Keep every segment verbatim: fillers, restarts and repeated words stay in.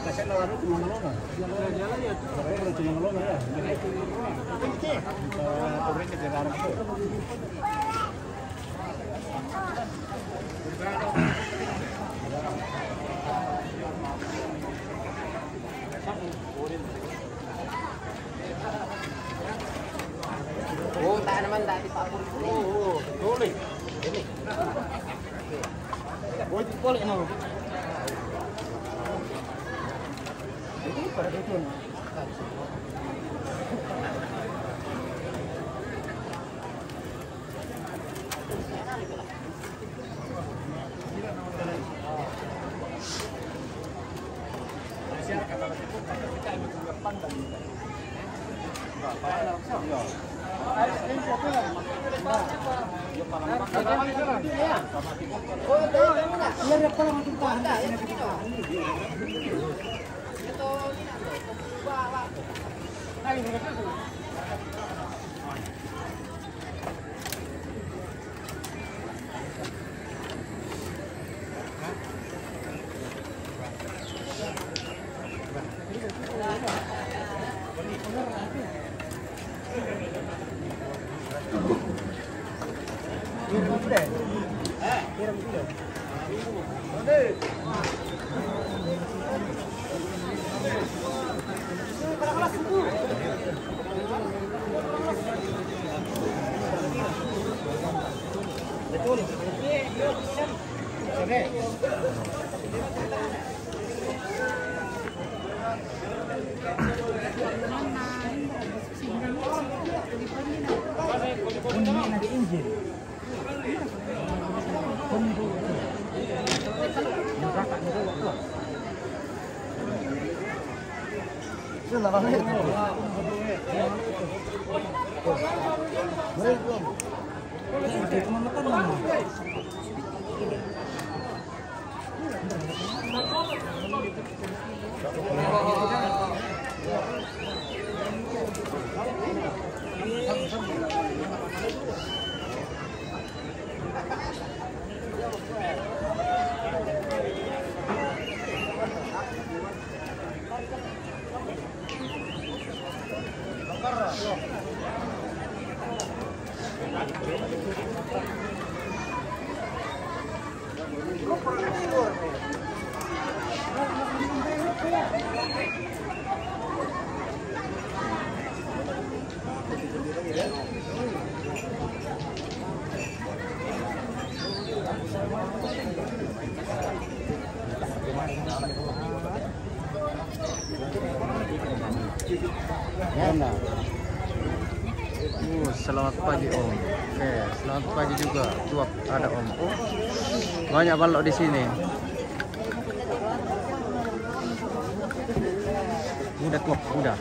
Oh, tak naman dati pa ako. Oo, oo. Tuloy. Oh, ito pala, ano? Ito pala, ito. Oh, selamat pagi, Om. Oke, selamat pagi juga. Tuh, ada Om. Oh, banyak balok di sini. Udah, tuh, udah.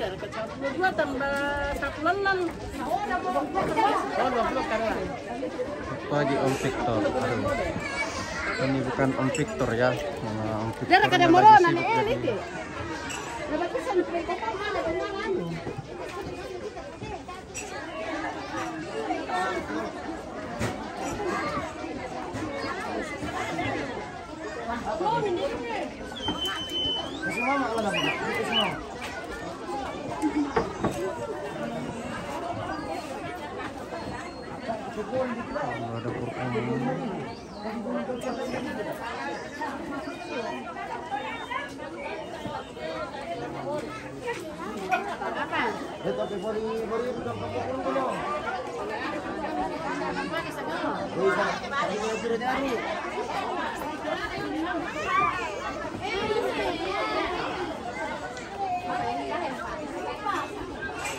Dua tambah satu enam. Apa lagi Om Victor? Aduh. Ini bukan Om Victor ya. Nah, Om Victor lagi sibuk jadi. Ada Quran.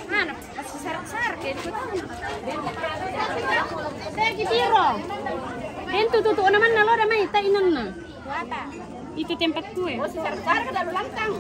Mana? Masih sarak-sarak ya, itu tahu. Saya gitu, Ro. Itu tuh, tuh, namanya lo ada main, tak inang na. Itu tempat kue. Oh, si sarak-sarak ada lantang.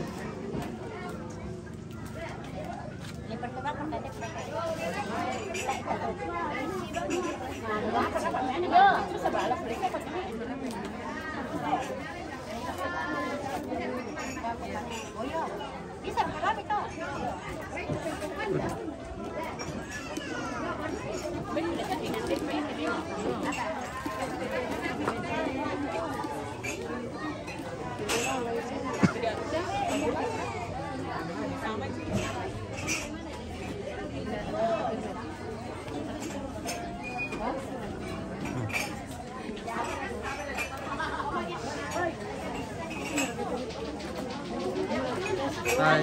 Hai.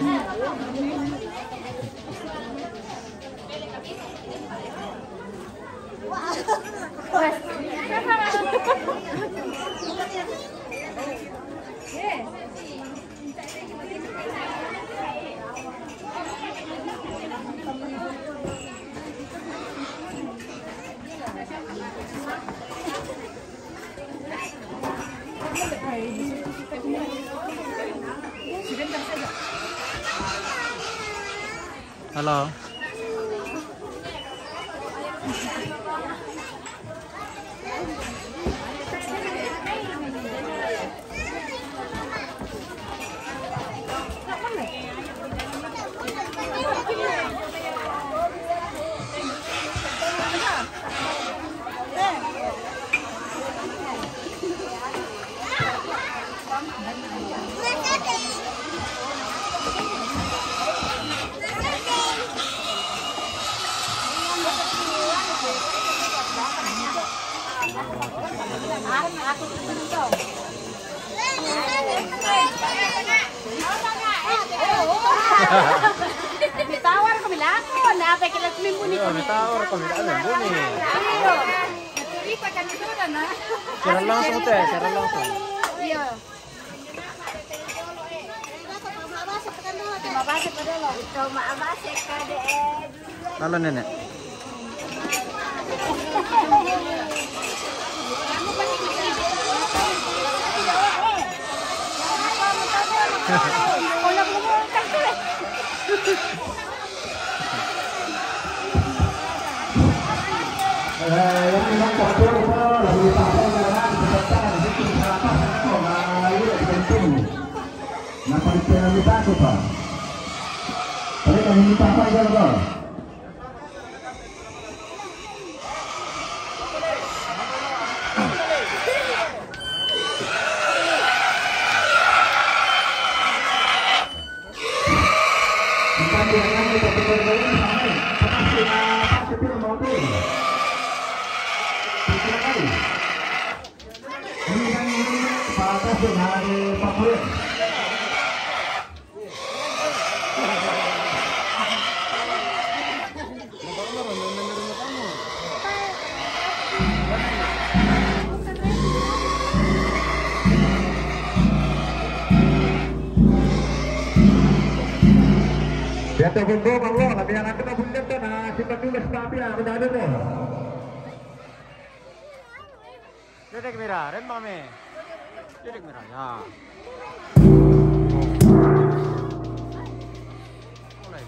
Halo. Ditawar ko bilang ko, na apa kita sumimbo ni. Iya, ditawar ko bilang ko, sumimbo ni. Iya. Siaran langsung, Teh, siaran langsung. Iya. Terima kasih pada lo. Itu maaf, Mas, ya, K D M. Halo, Nenek. Eh, yang memang terpuruk, lebih tahu, jangan sebentar, bikin apa, apa, ayo, penting. Napa dipelamitan, Pak? Tadi kami minta apa aja, Pak? Bukan biarkan kita bekerja ini sampai. Pasti, ah, pasti tidak mau tuh. Pasti lagi. Biar terkumpul, Bang Lo, lebih anak kita punya tuh, nah, simpan juga sepatu ya, udah ada tuh. Dedek Mira, rembang me. Dedek Mira, ya. Mulai.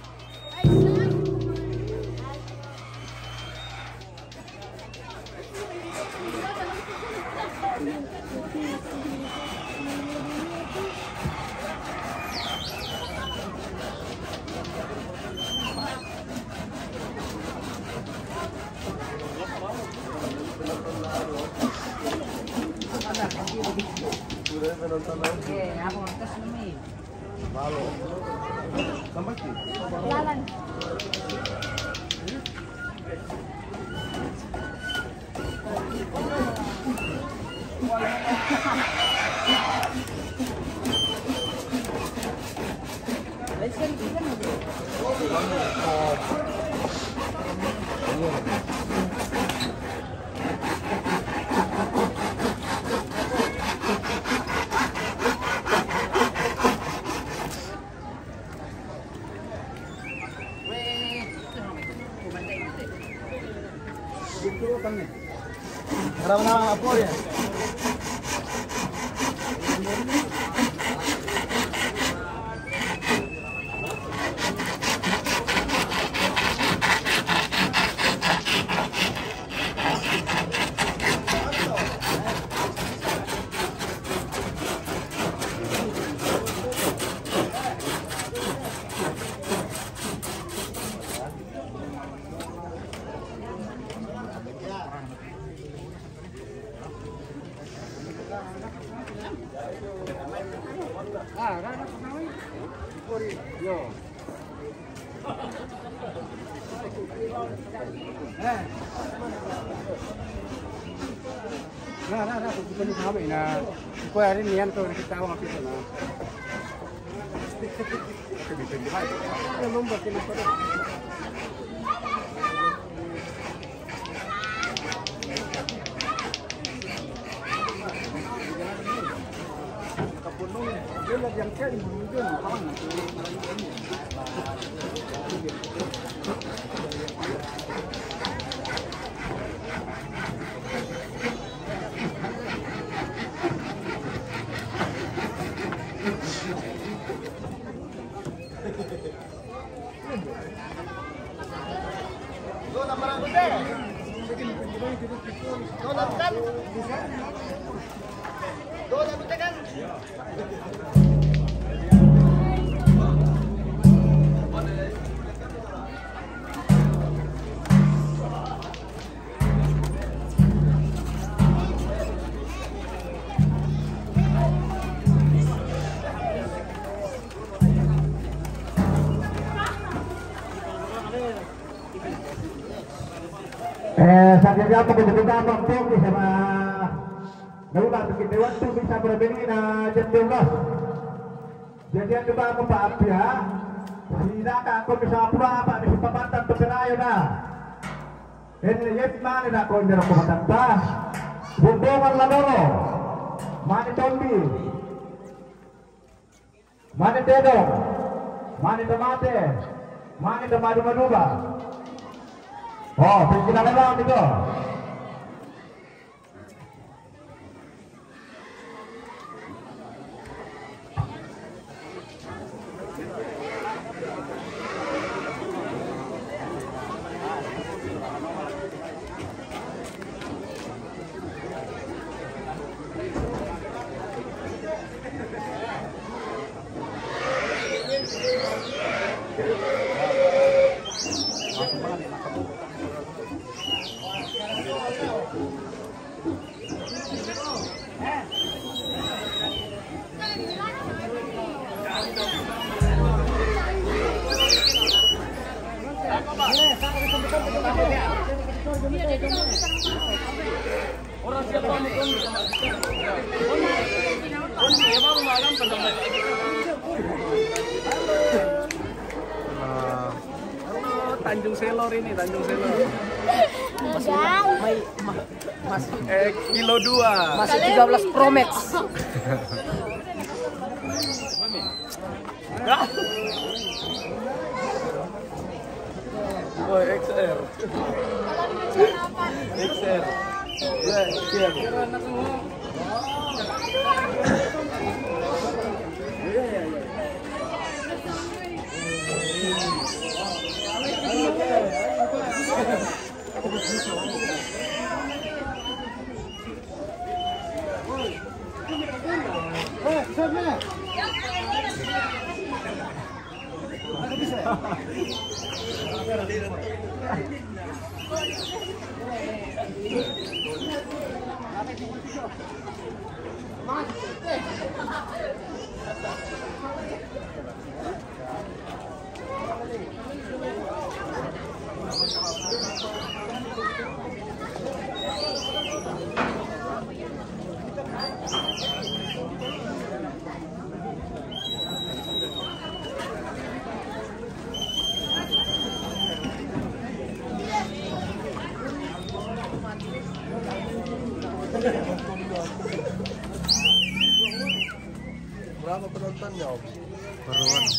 Eh, aku ngetes nih. Lalu. Sampai sih. Orang-orang apa ya? Nah, nah, nah, aku bukan sama ini. Aku hari nian tuh kita mau ke sana. Itu di pintu aja. Ya, belum buat ini. Eh, sambil apa kita mau pergi sama Naula bikin dewan tuh bisa berbeda na jam dua belas. Jadi yang coba apa Pak Abdi ya? Sila ka aku bisa apa apa bisa pemantau tuh kena ya dah. Ini ya mana nak kau nyerah pemantau? Bumbongan lah dulu. Mana Tombi? Mane tedong, mane tamate, mane tamadu maduba. Oh, pinggiran memang gitu. Tanjung Selor ini, Tanjung Selor. Masih, ma- masih, eh, kilo dua. Masih tiga belas Pro Max. Oh, X R. X R. Ya, X R. Baru anu,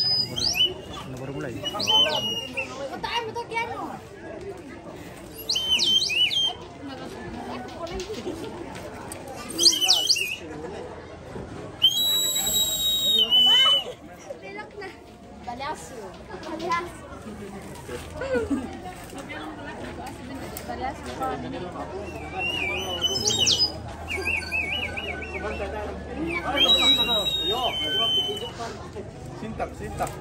baru, baru mulai. Belok na. Balyaso. Balyaso. Balyaso pa. Sintak, sintak.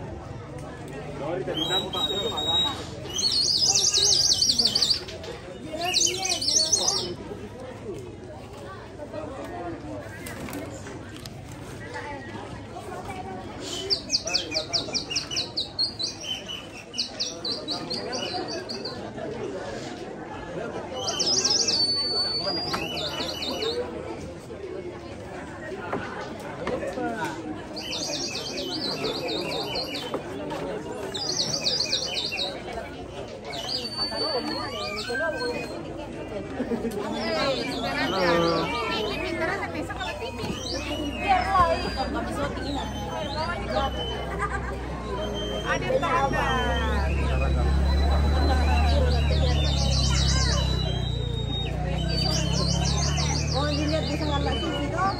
Oh, dilihat bisa ngalak T V tuh.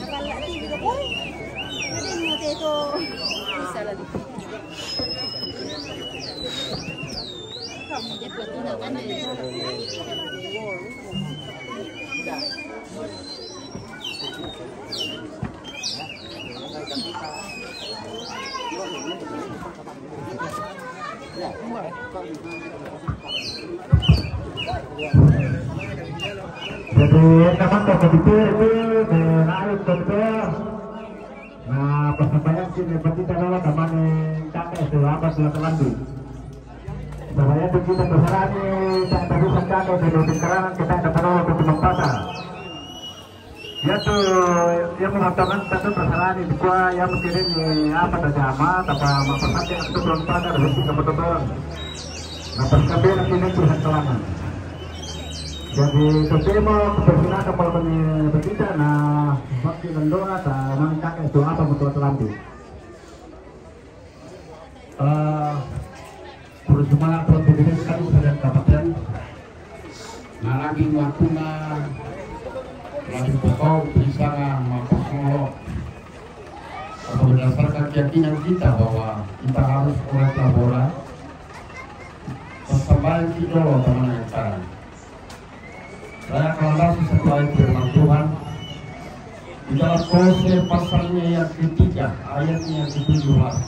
Ngalak T V tuh, boy. Jadi mau itu. Bisa lagi. Jadi, teman-teman, itu, itu, itu, nah, persampaian sini, berarti kita lewat, teman, yang capek, itu, apa, silakan lanjut. Supaya kita bersama nih, tak terus, tak ada, dari sekarang kita ada penolong untuk teman pasar. Ya tuh, yang mengatakan satu perasaan itu gua yang mikirin nih, apa, ada jamaah, apa, apa saja, itu belum pada rezeki kamu tuh, Bang. Nah, persampaian ini curhat kelangan. Jadi, terutama kebersihan kapal ini berkita, nah, waktu dan doa, tak, nang kakek itu apa, betul terlambat. Eh, terus semangat buat diri sekali, sekalian kabupaten. Nah, lagi waktunya, lagi pokok, bisa nggak mampu semua. Atau berdasarkan keyakinan kita bahwa kita harus kuat labora, persembahan kita loh, teman yang sekarang. Saya akan baca satu ayat firman Tuhan di dalam Kolose pasalnya yang ketiga, ayatnya yang ketujuh belas.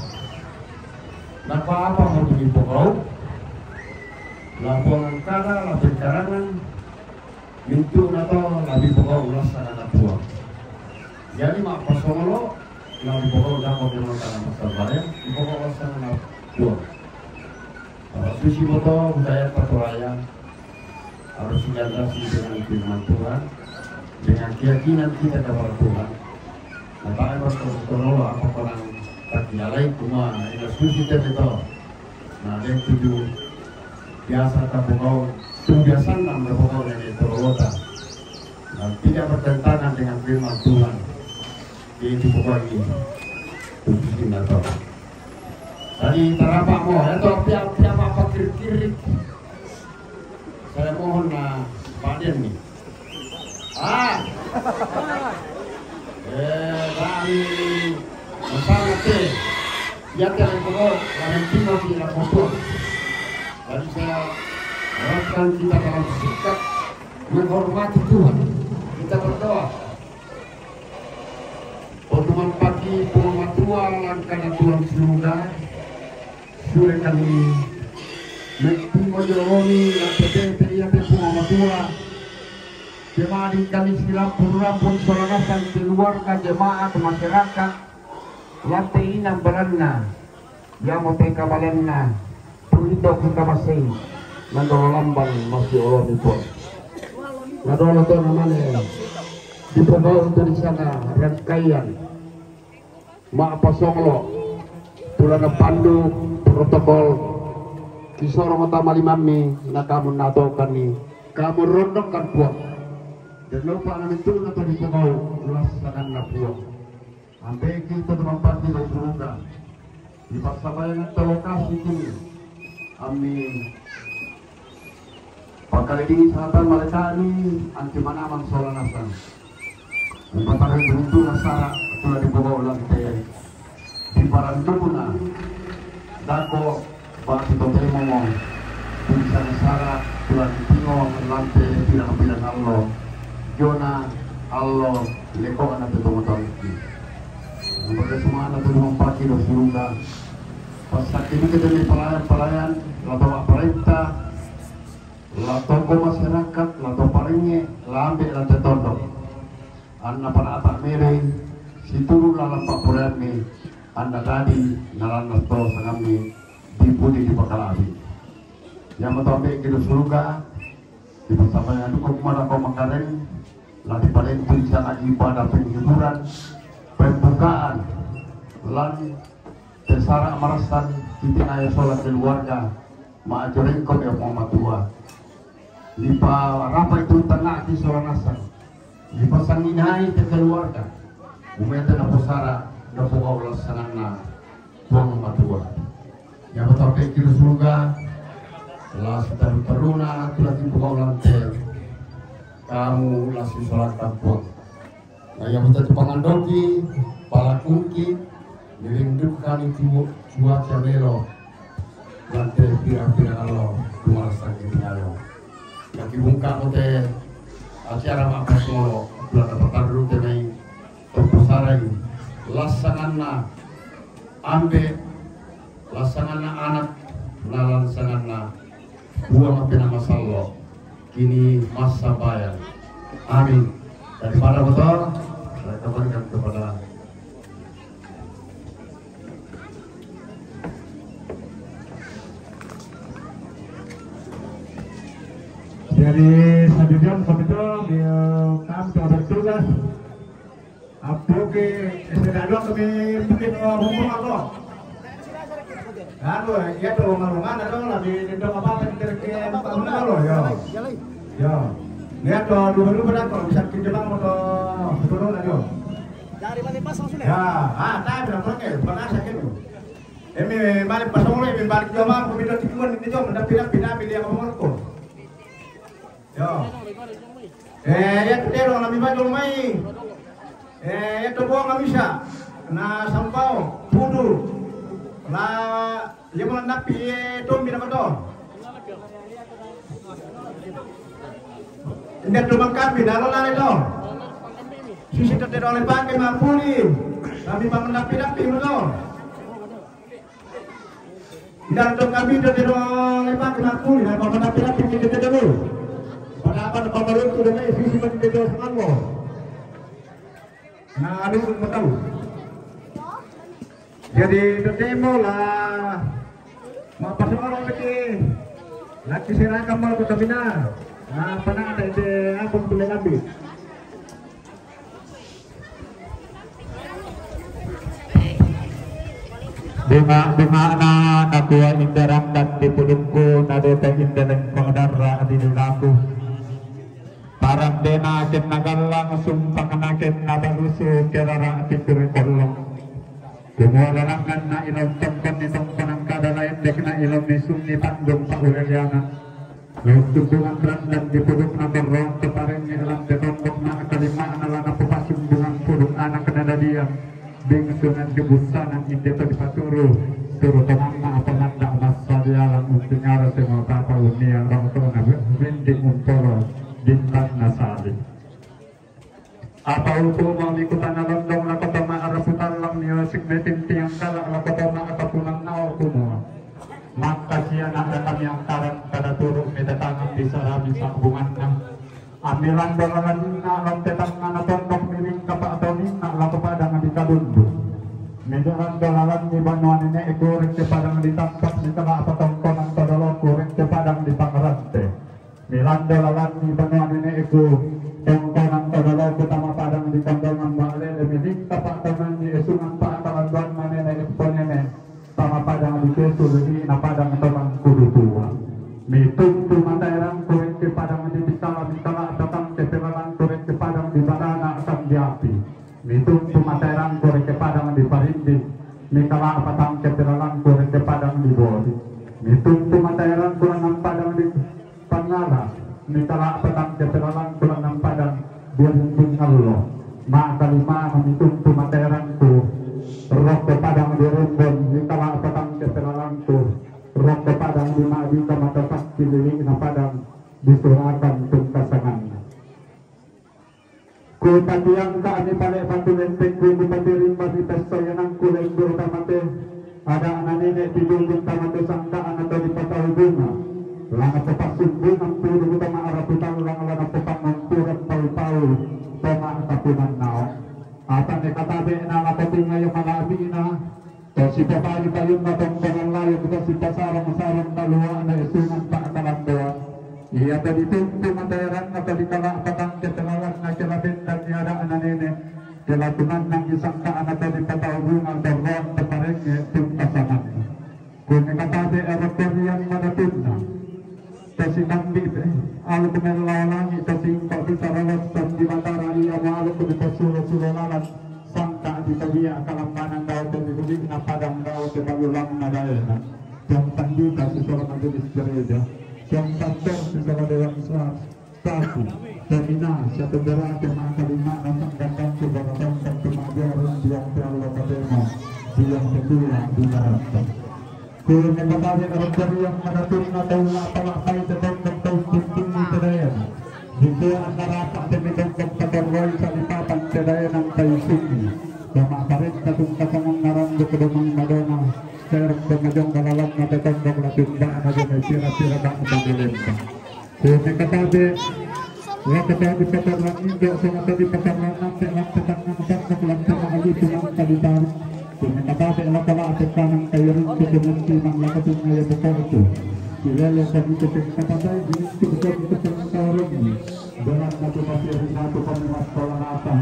Napa apa mau dibokau? Labuang angkara, labuang karangan, mintu nato, labi bokau ulas sana nabuang. Jadi mak pasongolo, labi bokau dapat memang tanah pasal bayar, bokau ulas sana nabuang. Susi moto budaya patoraya harus dilandasi dengan firman Tuhan, dengan keyakinan kita kepada Tuhan. Nah, tahu bertolong apa orang tak dialai cuma ini susi itu. Nah, dia tujuh biasa tak bokau, tu biasa enam bokau dan itu rota. Nah, tidak bertentangan dengan firman Tuhan. Dia itu pokoknya tujuh sini atau Tadi tarapak mo, eto pia, pia apa kiri-kiri. Saya mohon na paden nih. Ah. Eh, bang, masalah teh. Ya, teh, kalau lain tinggal di laporan. Tadi saya harapkan kita dalam sikap menghormati Tuhan. Kita berdoa. Otuman paki pungamatua langkana Tuhan suruga, sure kami mekpimo joloni lampetete ia pe pungamatua. Jemaah di kami silampun rampun solanasan keluarga jemaat masyarakat, lante inang baranna. Yamo pe kabalenna, tu indo ku kamasei, nandolo lambang masiolomi Puang. Nadolo to namane, dipogau tu di sana rangkaian. Ma'pasonglo, tulana pandu protokol, kisoro mata malimammi, na kamu natokanni, kamu rondokkan Puang. Dan lupa nami tu na to dipogau, laksanakan na Puang. Ampe kita tu mampati do surga. Di passabayangan tu lokasi kini. Ami pakalidingi sangatan malekani anti manaman sola nasang. Umpatare beruntung nasara tula di pogau lante. Di paranduna dako batu totemo mo. Bisa nasara tula di tingo lante pidang-pidang allo. Jona allo lekona te tongo-tongo. Sebagai semana tu mampati do surga. Pasakit kita ni pelayan-pelayan, la to parenta, la to masyarakat, la to paringe, la ambe la te tondok. Anna panata mere, situru la lampa purami, anna dadi, nalanna to sangami, di pudi di pakalabi. Yang matambe ke do surga, di passabayangan duka kumada ko mangkareng, la dipalentu di sana ibadah penghiburan, pembukaan, lan te sara marassan, kitinaya sola keluarga, maajorengko me Puang Matua. Di parapa itu tengah di sola nasang. Di pasanginai te keluarga. Umete naposara, napogau lassanganna Puang Matua. Yang matambe ke do surga, la sitaru-taruna, tula di pogau lante. Kamu la sisolangkan Puang. Na ia mata tu pangandoki, palakuki, nirindukan itu cuaca melo. Lante pira-pira allo, dua sakit allo. Yang dibungkak kote acara mapas molo, bulan dapat taru tenai, temposarai, lassanganna ambe, lassanganna anak, na lassanganna Puang Mapenamasallo, kini massambayang. Amin. Daripada betul, saya kembalikan kepada. Jadi, satu jam sampai itu, dia, kami coba bertugas. Apo ke, eh, sedado kami bikin, eh, hukum apa? Anu, iya tuh, rumah-rumah ada tuh, lagi nendang apa, apa, kita ke, apa, apa, lo, ya. Ya. Iya tuh, dulu-dulu pada tuh, bisa pinjam apa tuh, betul lah, yo. Dari mana pas maksudnya? Ya, ah, tahu, bilang, oke, bukan asal gitu. Emi balik pasong lo, emi balik jomang, kami tuh tikungan, ini tuh, mendapiran, pindah, pilih apa, mau tuh. Yo. Eh, iya tu tero na mibaju mai. Eh, iya tu bonga misa. Na sampao, pudu. La, iya mo na napi, eh, tombi na mato. Inda tu mangkambi, na lo lale to. Sisi tu tero le pake mapuli. Kami pa manapi-napi mo to. Inda tu kami tu tero le pake mapuli, na pa manapi-napi mo to tero. Pada apa na pamaruntu dan sisi mo tero semango. Na, anu, mo tau. Jadi, totemo la mapasoro lagi, lagi seraka mo ko tabina. Na, panata ite abang pule lambi. Bunga-bungana nakua inda rangkat di pudukku, na deta inda lengko darra di dulaku. Parandena kenna gallang, sumpakna kenna balusu, kerara pikir kollong. Kumua lalanganna ilong tongkon ni tongkonan kada lain dekna ilong ni sunni tanjung pauleliana. Laut tundungan randan di pudukna berrong keparengnge lam tetondokna kalimana lana pupasundungan puduk anak nadadian. Bingsungan di busanan inde to dipaturu, turu tonganna apa mandak massa dialang untingara sengotapa unia rongtona rinding untoro bintangna sali. Apa upu mau ikutana londong lako toma araputallang niosik metin tiang kalak lako toma akapunang nao kumua. Maka sia nada kami angkaran kada turu meda tangan di sarami sabunganna. Ambilan dolalanna lam tetangana tondok miling kapatoninna lako padang di kadundu. Mijalan dolalan di banua neneku rek ke padang di tampak di tengah patongkonan todoloku rek ke padang di pangrante. Milan dolalan di banua neneku tongkonan todoloku tama padang di kondongan balele miling kapatonan di esungan pakalanduan neneku ponene. Tama padang di kesu lili na padang totang kudu tua. Mitung tu mata erang korek ke padang di bisala bisala totang ke pelalang korek ke padang di barana asam di api. Mitung tu mata erang korek ke Bodi. Mitumpu mata erangku langan padang di Pangala, mitala' patangke pelalanku langan padang di Rinting Allo. Ma'kalima mitumpu mata erangku rokko padang di Rembon, mitala' patangke pelalangku rokko padang di Ma'dika mata sakki lili'na padang di Surakan tungkasanganna. Kupatiangka'mi pale' batu lempengku, kupatirimba mi pessoyanangku lembur tamate, ada'na nene' tijunjung tamate sangka'na to dipatau bunga, lana papassumbungang puduk tama arapu tallang, lana papangampurang pau-pau tama kapunannao. Apa ne katabe'na lako tingayo mala'bi'na, to sipapari-paripayunna tongkonan layuk, to sipasarang-sarang talua'na esungan pa'kalamboan. Iya to ditumpu mata eranna to dikala' patangke pelalanna, kela bendanni ada'na nene', kela tumannangi sangka'na to dipatau bunga torroang to parengnge' tungkasanganna. Kumi katabe' ero koriang madatunna. Tasitambi' aluk mellao langi', tasingko' bisara lossong di Batara, iamo aluk dipassulo-sulo lalan sangka' di Tobia, kalambanan dao te dihuli'na padang dao te palulangna daena. Jang pandita sisola majelis gereja, jang pastor sisola dewan sas, sasi, semina, siato berake ma'kalima'na sanggandangku, baratangkan kemajuarun diang te allo patemo, diang te tulang di naranta. Kumi katabe' ero koriang madatunna tau la pala' pai te tondok tau kunjungi te daena. Dikua anna rapa' te mi tondok patorroi salipapan te daena taisungi. Tama parenta tungkasanganna randuk domang madona, serong domajong balalanna te tondok la tumba'na jomai pira-pira bangsa di lembang. Kumi katabe', la katabe' patarrang indo', sola katabe' patarrang lampe', lampe' tangngang tondok, lampe' ma'lutu mangka ditarung. Kumi katabe' la kala' pekkanang kairing, kumi mangka la katungayo pekko'tu. Kilele kami tu pengkapatai, diintu kami tu pengkarengi. Belanna tu masih rinatu kami massalanata.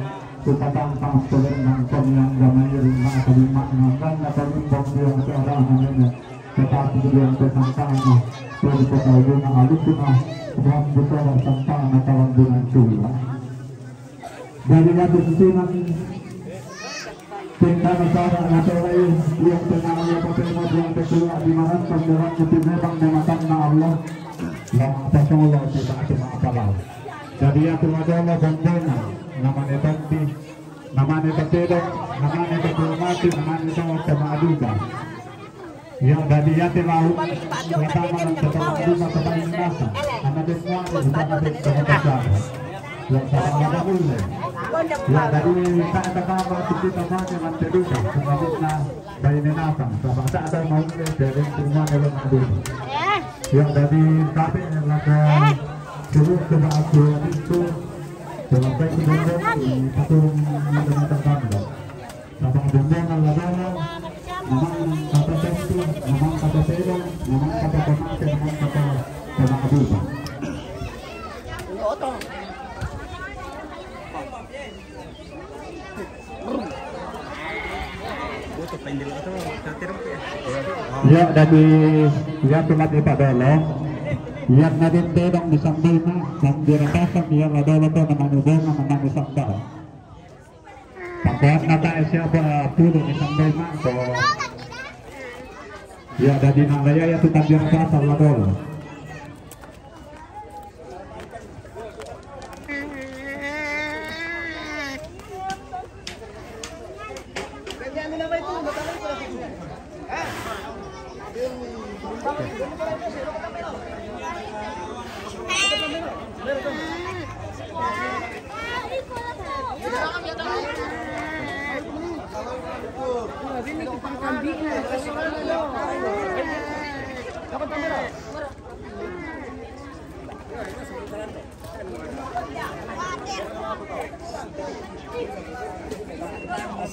Kupatampang polennang kami angga mairing ma'kalima'na, ganna kalimbang diang te ara'na nene'. Tetapi diang te sangka'na, tuli kota ujunna alusuna, rambu sola sangka'na kalambunan cula. Jadi batu susunan, tentana sara' natolai, diang te na'ala patemo, diang te kula' di marantang dalam kutu memang memakanna Allah. Lama pasolo kita cuma apalau. Jadi aku madolo bombona, namane tompi, namane tatedo, namane takulamati, namane tawa tama aduga. Ya, dadi yate lau, watama lan tama aduga tama inasa, ana den muane utama den tama tasara. Ya, sama ada mulle. Ya, dadi tak ada kama tu kita mane lan teduga, kumabutna baine nasang, sama tak ada maulle, dan den kumane lan aduga. Ya, dadi kape laka suruh coba aku itu, coba baik itu, patung macam-macam dah. Sabang bumbung ala dolo, namang kata tentu, namang kata telo, namang kata pemake, namang kata pemake buta. Ya, dadi ya tumat ipa dolo. Ya, nadin tedong di sambina, dan diratasan ya la dolo to namani bonga, namani sambal. Pakoanna tae siapa pulu ni sambal mangko. Ya, dadi nalaya ya tu tandir pasar la dolo.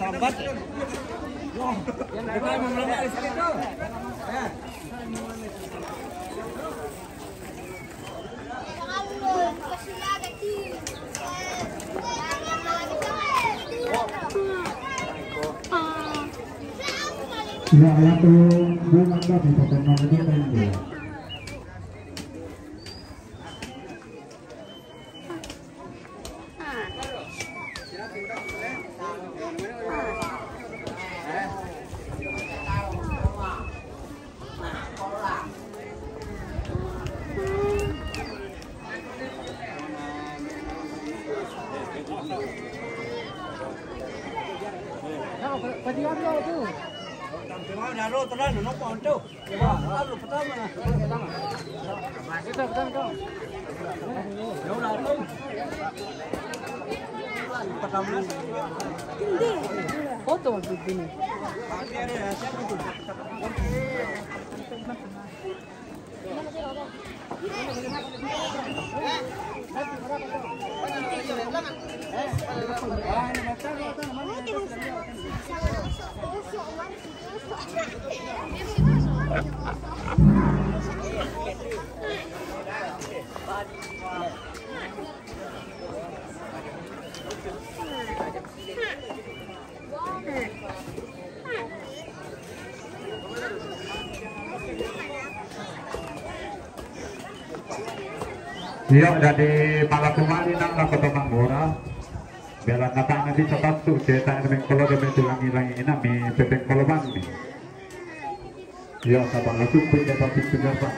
Sambat. Yang mereka mau melamar di sini tuh. Ya. Ya, ya, tuh, gue nggak bisa pernah itu kan, ya. Foto mau bikin. Iyo, jadi pala kumali nang lako to manggora. Bela natang na bisa bantu, cetak na mengkolo de metu langi-langi ina mi pepeng koloban mi. Iyo, sabang langsung pun dapat pintu gerbang.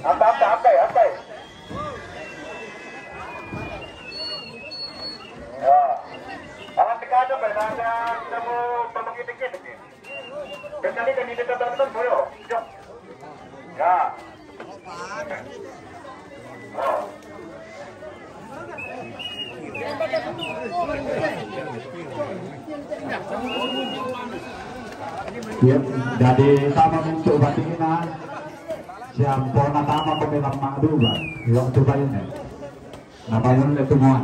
Santai, santai, santai. Ya. Awan dikit aja, Pak. Ada mau tolong dikit, dikit. Kendalikan ini, tetap, tetap, boyo. Jom. Ya. Ya, jadi sama untuk batina. Siapa nak sama pemilang mak dulu, Bang? Waktu bayarnya. Nah, bayarnya itu mau.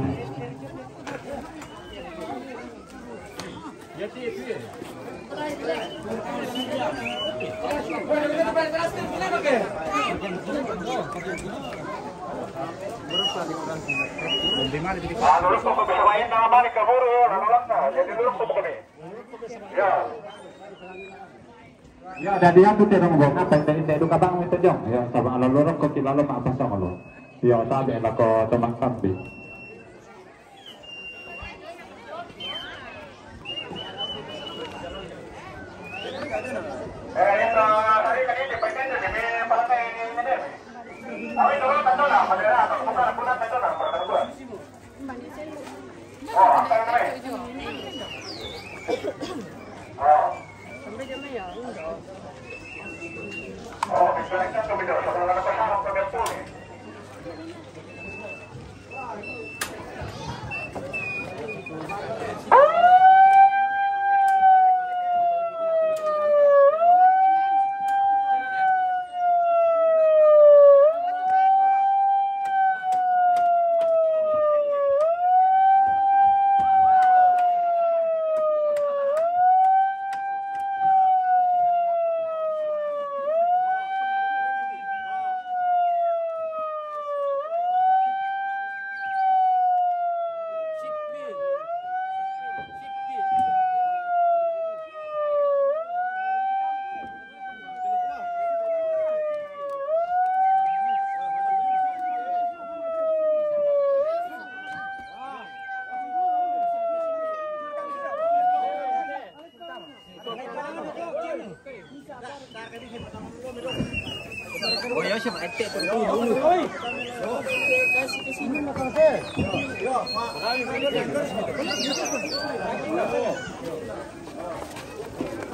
Ah, lurus kok bisa main nama balik kabur ya, nama langkah. Jadi lurus kok ini. Ya. Ya, dari yang putih dong, bang, apa yang dari itu kabang itu jong. Ya, sama lo lurus kok kilo lo apa sama lo. Ya, tabe lah kok teman kambing.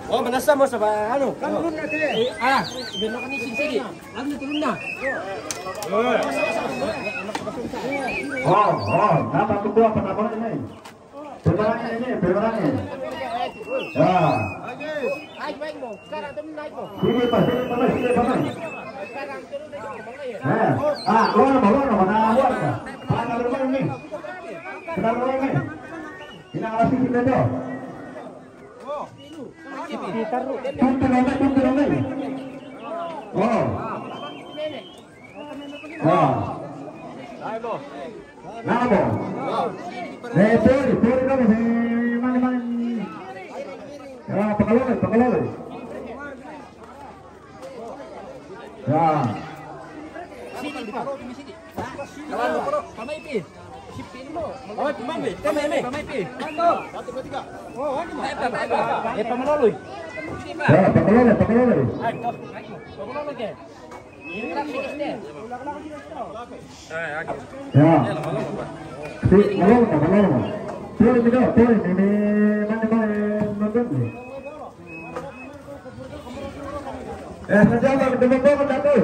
Oh, manasa mo sa ba, ano? Kan turun na, te. Eh, ah, belok ini sini, sini. Ano, turun na. Oh, oh, nama kedua apa nama ini? Pemerangi ini, pemerangi. Ya. Naik, naik mo. Sekarang turun, naik mo. Sini, Pak, sini, Pak, sini, Pak. Sekarang turun, naik mo, Bang, ya. Eh, ah, keluar, keluar, mana keluar? Pak, keluar ini. Keluar ini. Ini arah sini, Pak. Tuntu nome, tuntu nome. Oh. Oh. Namo. Eh, pori, pori nome, eh, mane, mane. Ya, pakalole, pakalole. Ya. Sini, Pak. Sini. Pamai pi. Oh, pamai pi. Pamai pi. Pamai pi. Eh, pa-, pa-, pa-, eh, pamaloloy. Ya, pakalole, pakalole. Ay, to. Pamaloloy ke. Ini kan sini, sini. Ya. Si, malolo, malolo. Pori mi do, pori mi, mi, mane, mane, mane. Eh, sa Java, kita bombongan dah tu.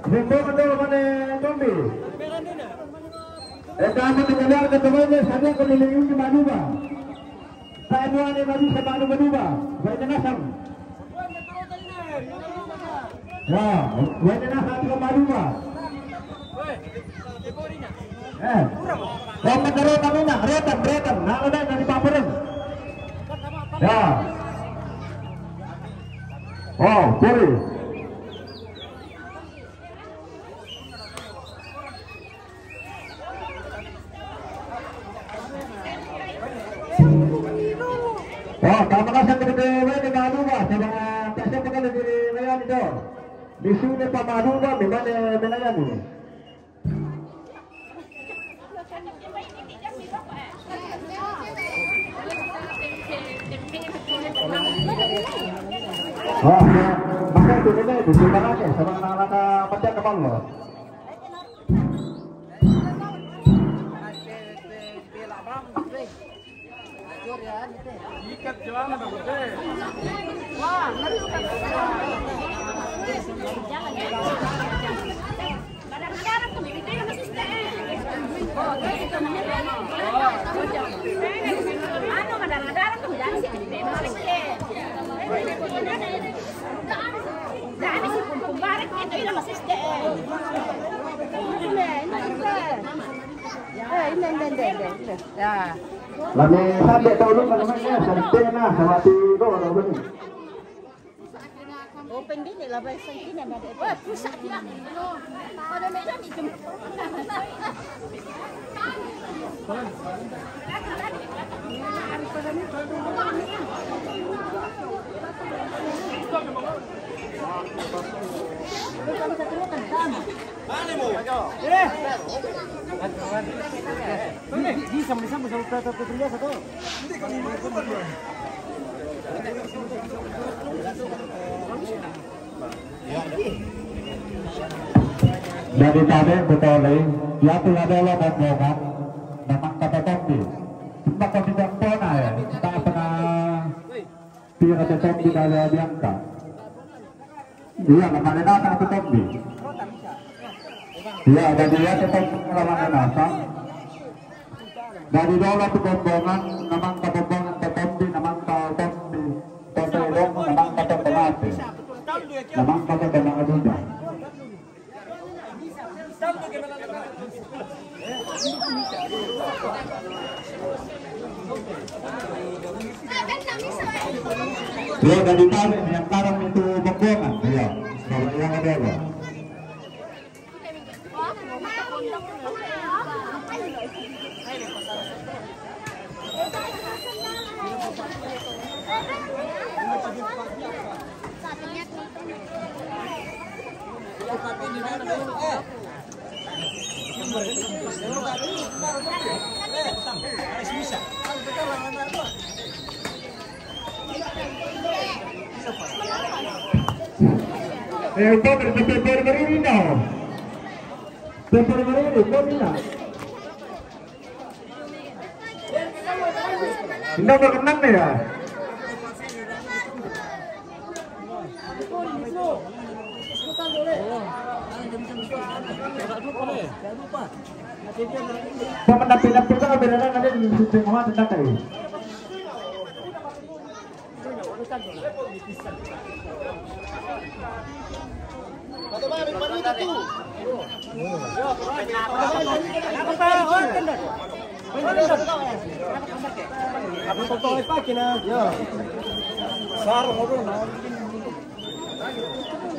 Bombongan tu mana, Tombi? Eh, kamu tinggal lihat ke temannya, saya kau ni lagi di Manuba. Saya dua ni baru saya Manuba dua. Saya kena sam. Ya, wene na hati ko Manuba. Eh. Ko magkaroon kami na, retan, retan. Nalo na, nani paparan. Ya. Oh, sorry. Oh, tama ka sa kete wene Manuba, sa mga pesa pa ka na diri ngayon ito. Misune pa Manuba, mi mane menayani. Oh, basta ito nila, ito si Barake, sa mga nakakapatyan na balo. Eh, ini, ini, ini, ini, ini. Ya. Lami sande tau lu kan namanya, sante na, sama ti do, do, do. Open din, ilabay sa tina, madi. Wah, pusa, tina. Pada meja ni, cuma. Jadi tadi betul, ya, tu ada lah bombongan, memang kata Tombi. Cuma kau tidak pernah ya, tak pernah. Pira te Tombi dala bianca. Iya, ma mane nata te Tombi. Iya, dadi iya te Tombi la mane nata. Dadi dolo tu bombongan, namanta bombongan te Tombi, namanta Tombi. Tombi dong, namanta Tombi mate. Namanta Tombi mate. Iya, dari tadi yang tarang itu bombongan, iya. Kalau yang ada apa? Eh, un po' per, per, per, per, per, no. Per, per, per, per, per, per, Indah berkenan ya? Pemain napi-napi tu beda dengan ada di syuting awak tentang kai.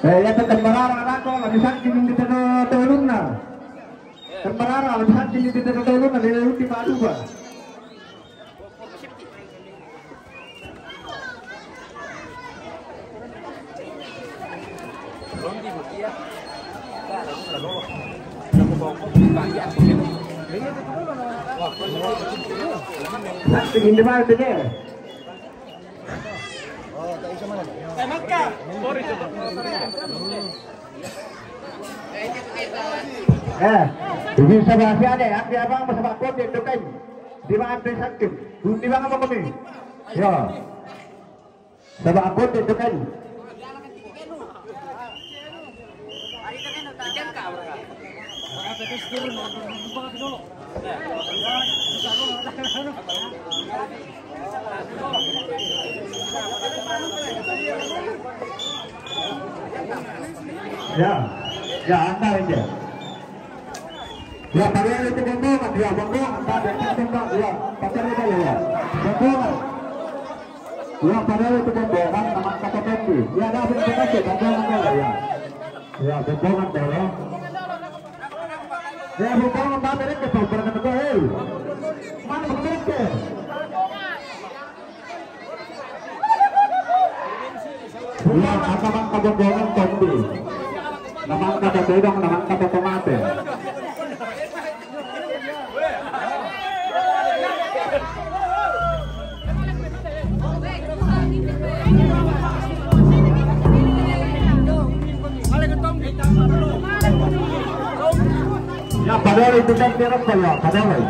Eh, ya, tekan barang anak kau, lagi sakit minta tolong, tolong nah. Tembarara, lebih hati di kita ketahui kan, dia ulti baru, Pak. Hati di mana tu dia? Eh, bisa bahasa ada, yang dia bang, bersama kau dia tu kan. Di mana tu sakit? Di mana kau ni? Ya. Sebab aku tu kan. Ya, ya, anda aja. Ya, padahal itu bombongan, ya, bombongan, tak ada, tak ada, ya, pakai itu ya, bombongan. Ya, padahal itu bombongan, nama kata kopi. Ya, dah, betul, betul, bombongan dulu, ya. Ya, bombongan dulu. Ya, bombongan, tak ada, betul, betul, betul, eh. Mana betul, betul? Iya, mata bang kabogongan tombi. Namang kata bedong, namang kata tomate. Ya, padahal itu kan dia apa ya, padahal.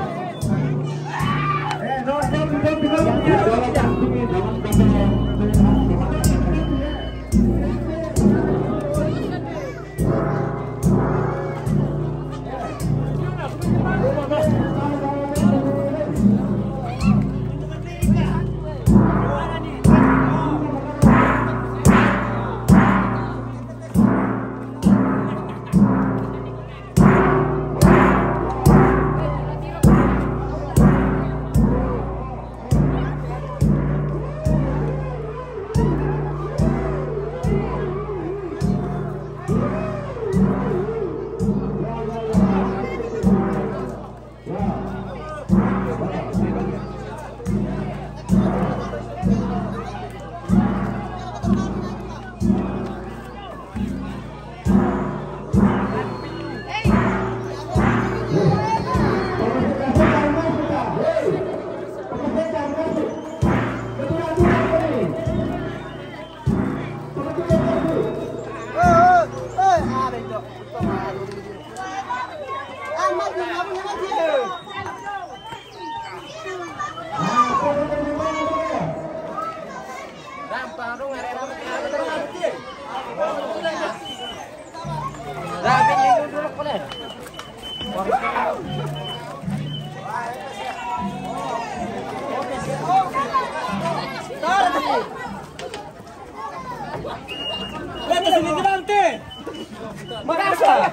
Makasa.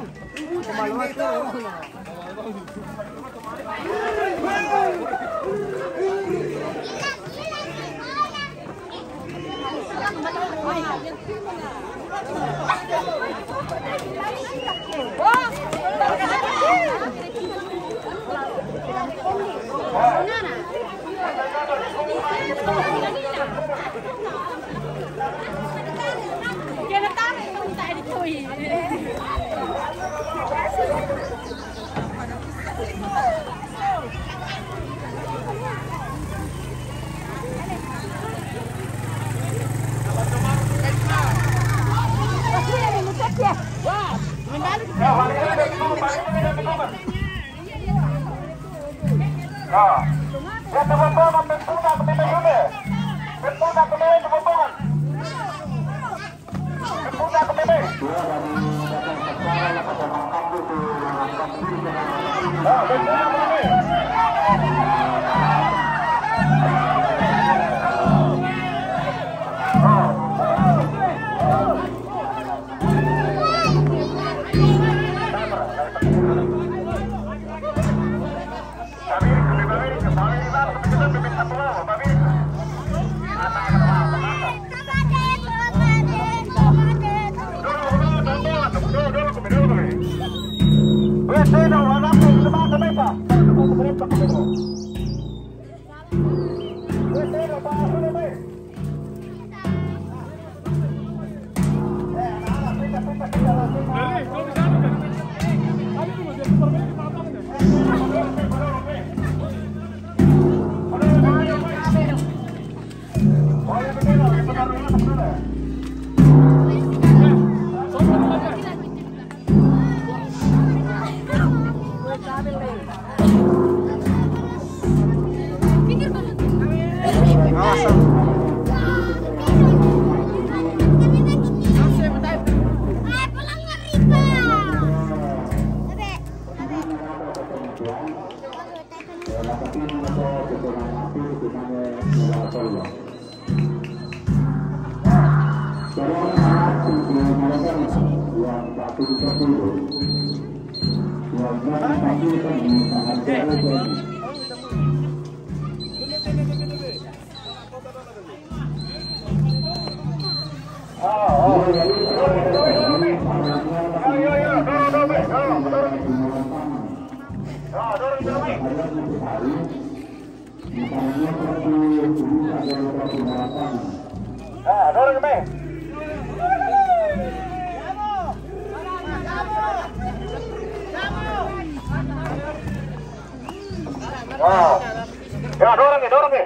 Ya, dorong ya, dorong ya.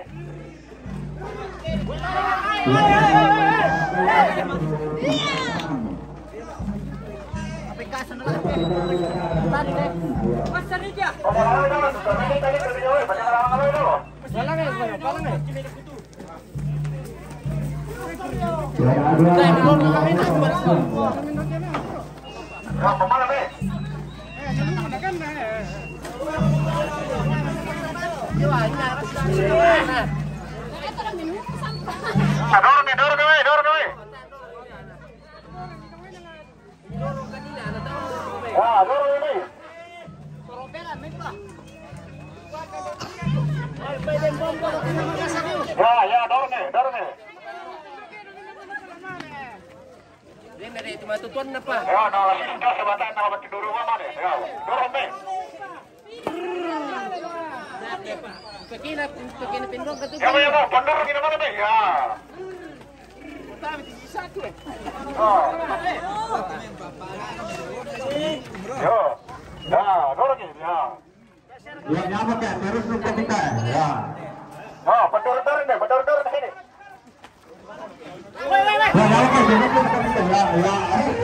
Dorong ya, dorong ya, dorong ya. Ya, dorong ini. Ya, ya, dorong nih, dorong nih. Dia mere itu mah tutuan apa? Ya, nah, lagi sudah sebatang nama bagi dorong apa nih? Ya, dorong nih. Pekina, pekina pindong ke tu. Ya, ya, ya, bener gini mana nih? Ya. Yo. Ya, dorong ya. Ya, nyamuk ya, terus lu ketika ya. Oh, betul-betul deh, betul-betul sini. Ya, nyamuk ya, terus lu ketika ya, ya.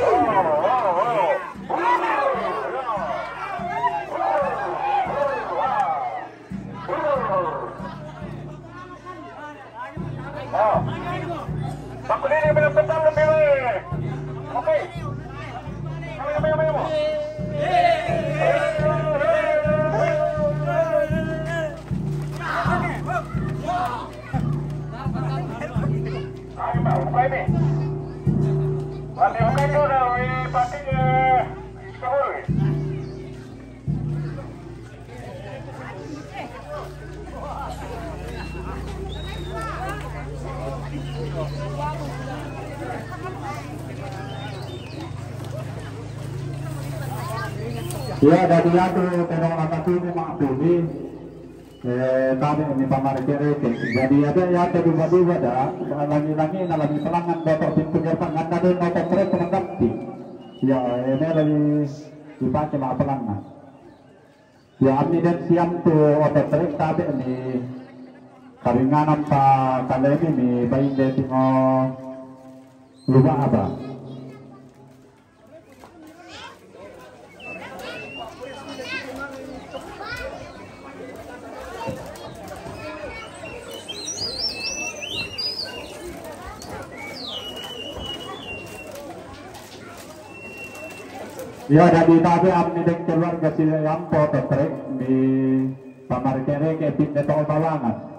Ya, dari atu tenong anak ini mak ini, eh, kami ini pamarikir itu. Jadi ada ya, ada dua-dua dah. Lagi-lagi, nah, lagi pelangan motor pintu gerbang, ada motor truk pengendap. Ya, ini lagi dipakai mak pelangan. Ya, ami den siam tu oto trek tabe ni karinganan pa kalemi ni bainde tingo luba aba. Iyo, dadi tabe ami deng keluarga si Ampo totrek di pamarikere ke pindah tol Balangas.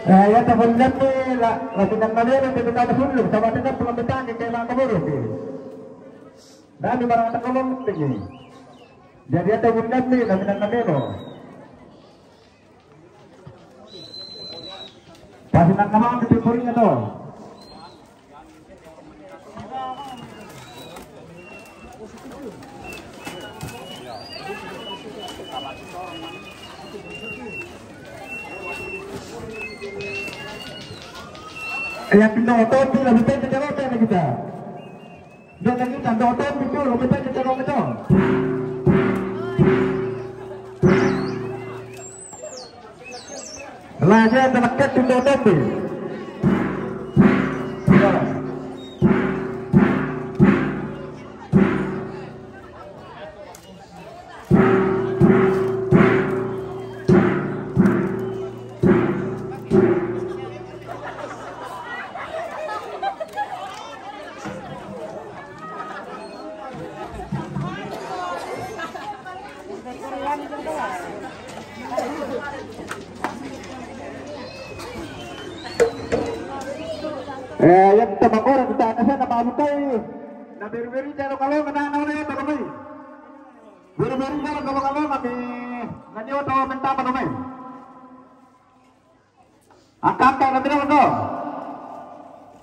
Eh, ya, teman-teman, la, la pinang nalero, teman-teman, huluk, sama dengan pengambilan di tema keburu, oke. Dami barang tak ngomong tinggi. Jadi ada bunda ni, dami nang nalero. Pasi nang nama tu timpurinya tu. Yang pindah otot tu lebih baik kita rotan kita. Dia lagi tak ada otot betul, lebih baik kita rotan. Raja terlekat di otot tu. Eh, yang teman orang kita, saya nama Abu Kai. Na beri-beri jalo kalau kena na udah ya, teman. Beri-beri jalo kalau kalau kami nanti udah minta apa, teman? Angka-angka na beri udah.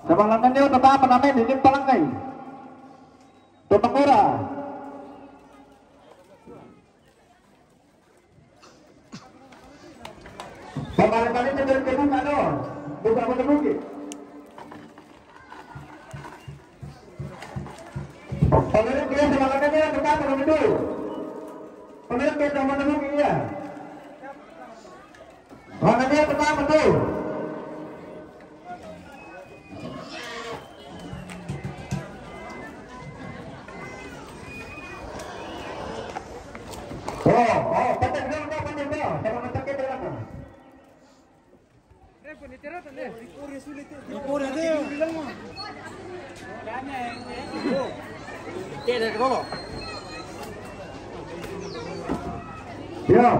Sebelah nanti udah apa namanya? Ini palang kai. Teman orang. Pamali-pali itu dari kedua, ano? Buka, buka, buka. Pamali dia sama kakaknya, buka, buka, buka. Pamali dia sama kakaknya. Makanya pertama tu. Oh, oh, patah dulu, patah dulu. Sama patah ke dalam. Ya, patah dulu. Ya,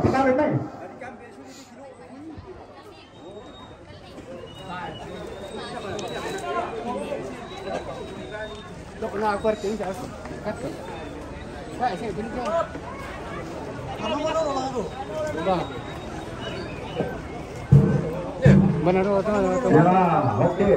oke.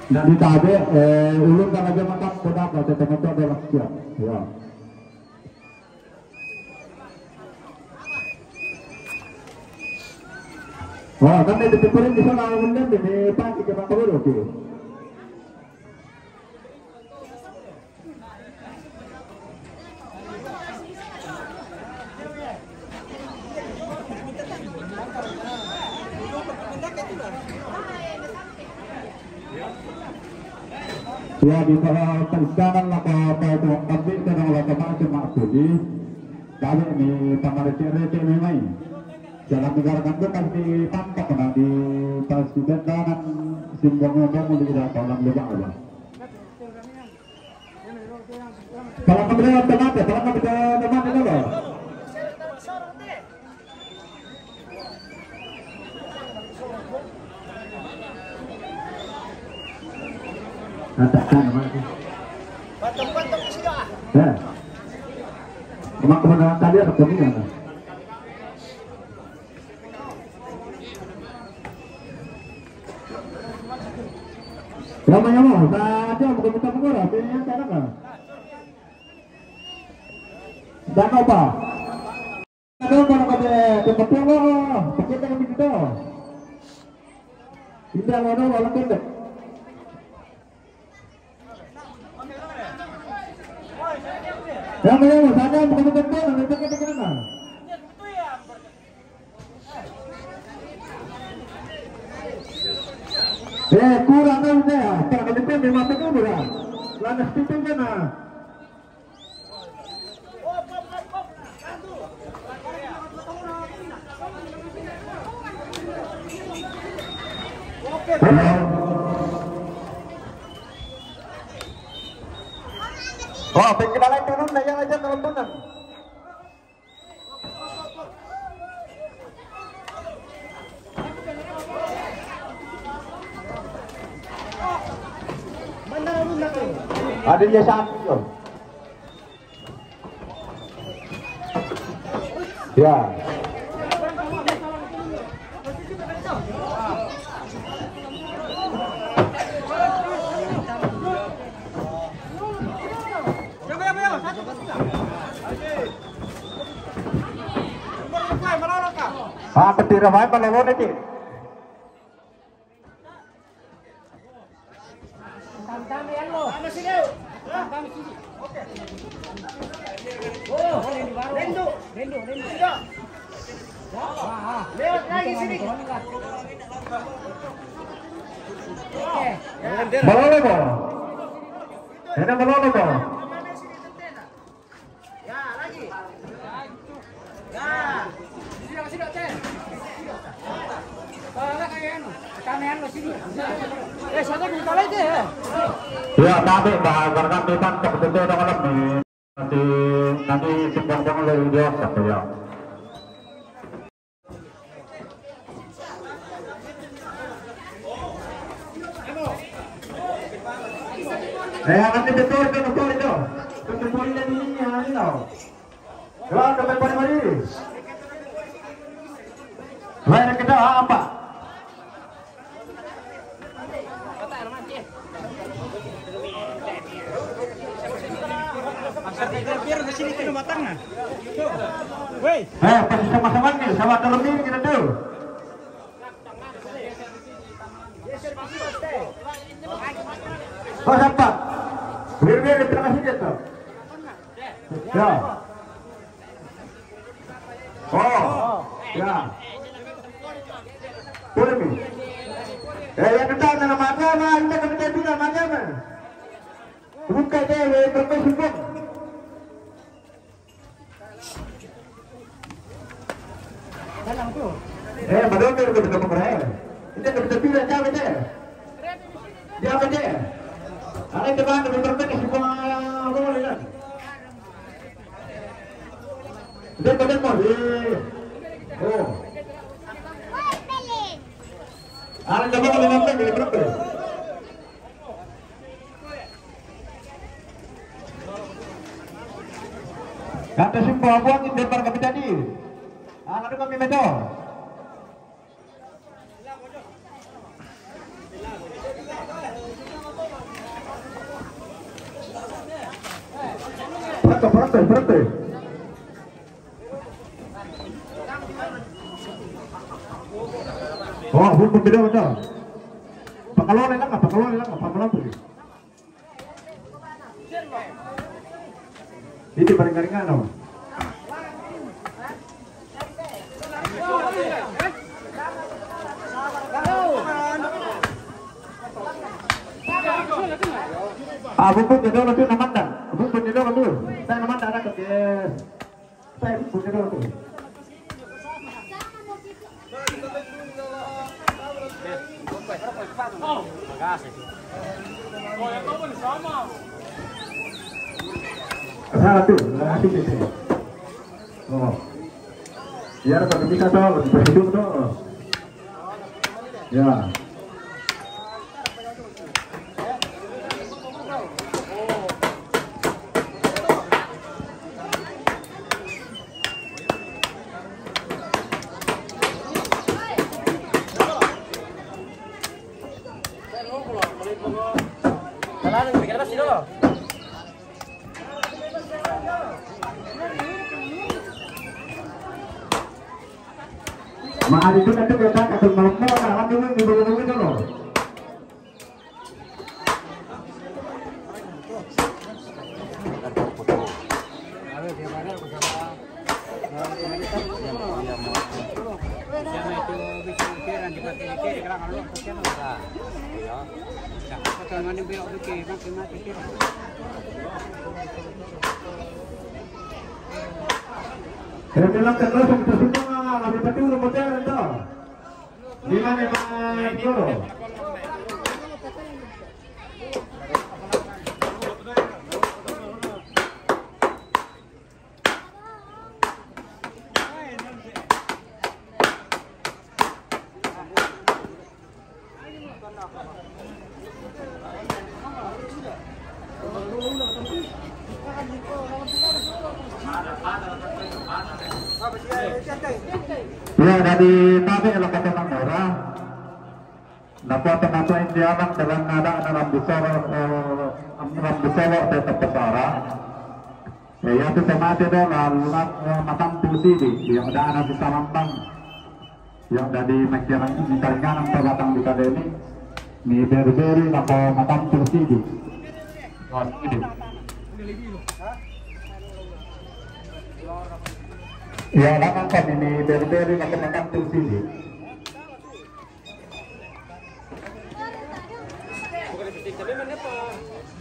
Na di tabe, eh, ulun kan aja makan, sudah apa, teman-teman dah siap. Ya. Oh, kan dia dipikirin di sana, kemudian dia dipakai ke Pak Kabur, oke. Ya, di bawah persidangan lah, Pak, Pak, Pak, tapi kadang lah, Pak, cuma budi. Kami ni pamarikir-rikir ni mai. Dalam negara kan tu pasti tampak na di pas kita kan simbang-simbang di dalam lubang aja. Kalau kami lewat teman, kalau kami lewat teman ini loh. Katakan apa itu? Ya. Cuma kemenangan tadi ada kuningan. Lama ya mau, saja bukan kita mengurang, ini yang sana kan. Dan apa? Ada apa nak kata tempat tu? Pakai tangan itu. Indah mana orang pendek. Yang mana sana bukan tempat, nanti kita kena. Eh, kurang kan saya. Tak ada pun memang betul lah. Lana setuju kan? Oh, pengkenalan dulu, nah, yang aja kalau benar. Ada dia satu tu. Ya. Ah, petira main mana lo nanti? Lewat lagi sini. Malolo mo. Ini malolo mo. Ya, lagi. Ya. Sini, sini, sini. Eh, satu kita lagi ya. Ya, tapi bahas berkat Tuhan kebetulan dalam nih. Nanti, nanti simpang-simpang lebih biasa ya. Eh, nanti betul ke betul itu. Betul itu ini, ini, ini, tau. Doa ke betul mari. Doa kita apa? Woi. Eh, pasti sama-sama nih, sama dalam ini kita tuh. Pas apa? Biar-biar di tengah sini tuh. Ya. Oh, ya. Boleh ni. Eh, yang kita nak makan, nah, kita kena jadi nak makan, nah. Buka dia, yang bermain sibuk. Eh, madonde kita buka pemerahan. Kita kena jadi nak cawe dia. Dia apa dia? Ada teman bermain sibuk, boleh kan? Dia pada mau di. Oh. Ada coba kalau nampak dari berapa? Kata simpang buat di depan kami tadi. Anak tu kami betul. Pronto, pronto, pronto. Oh, hukum beda, beda. Pakalone lang, pakalone lang, pakalone. Ini paling ringan, no? Ah, bubuk ni dulu tu namanda. Bubuk ni dulu tu. Saya namanda ada ke? Saya bubuk ni dulu tu. Satu, satu, satu. Oh. Biar satu kita tuh, lebih hidup tuh. Ya. Mari kita tuh kita kasih nomor, nah, kan dulu di dulu dulu. Saya bilang terus, kita semua lebih penting udah modern tuh. Gimana, Mas Guru? Ya, dari kami, kalau kata Bang Dora, napa-napa inti anak dalam nada anak rambu solo, eh, rambu solo tetap pesara. Eh, ya, tu sama tu dah lah, lunak, eh, matang tu sidi, yang ada anak bisa lambang. Yang dari masyarakat di Talingan atau batang di kali ini, ni beri-beri napa matang tu sidi. Oh, sidi. Ya, lah kan ini beri-beri napa matang tu sidi.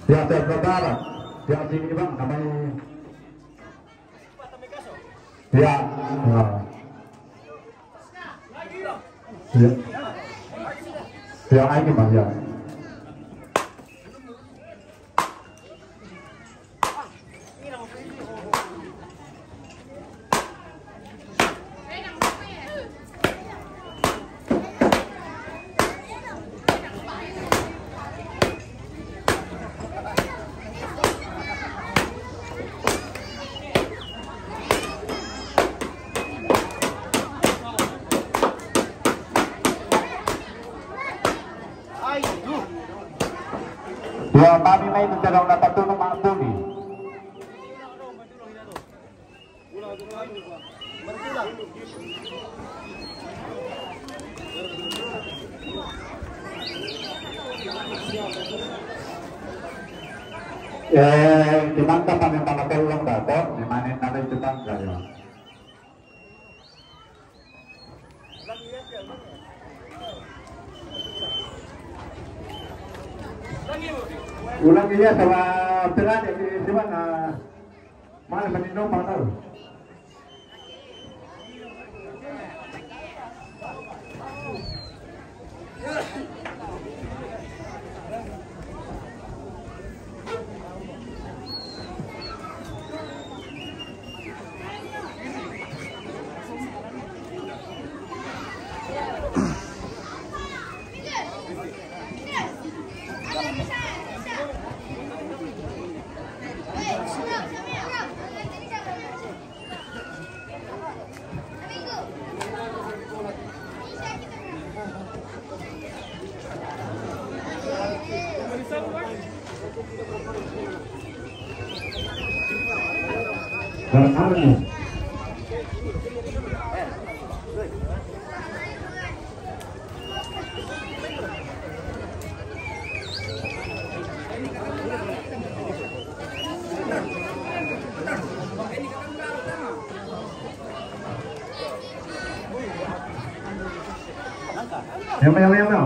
Ya, saya saudara. Ya, sini bang, namanya. Ya. Ya. Ya. Ya, ini bang, ya. Dua kami main, tidak nak patut nak mampu ni. Eh, di mana panen tanah tolong dapat, di mana nanti kita enggak ya. Ulang iya sama pira di sini mana? Mana menino mana? Yang mana, yang mana?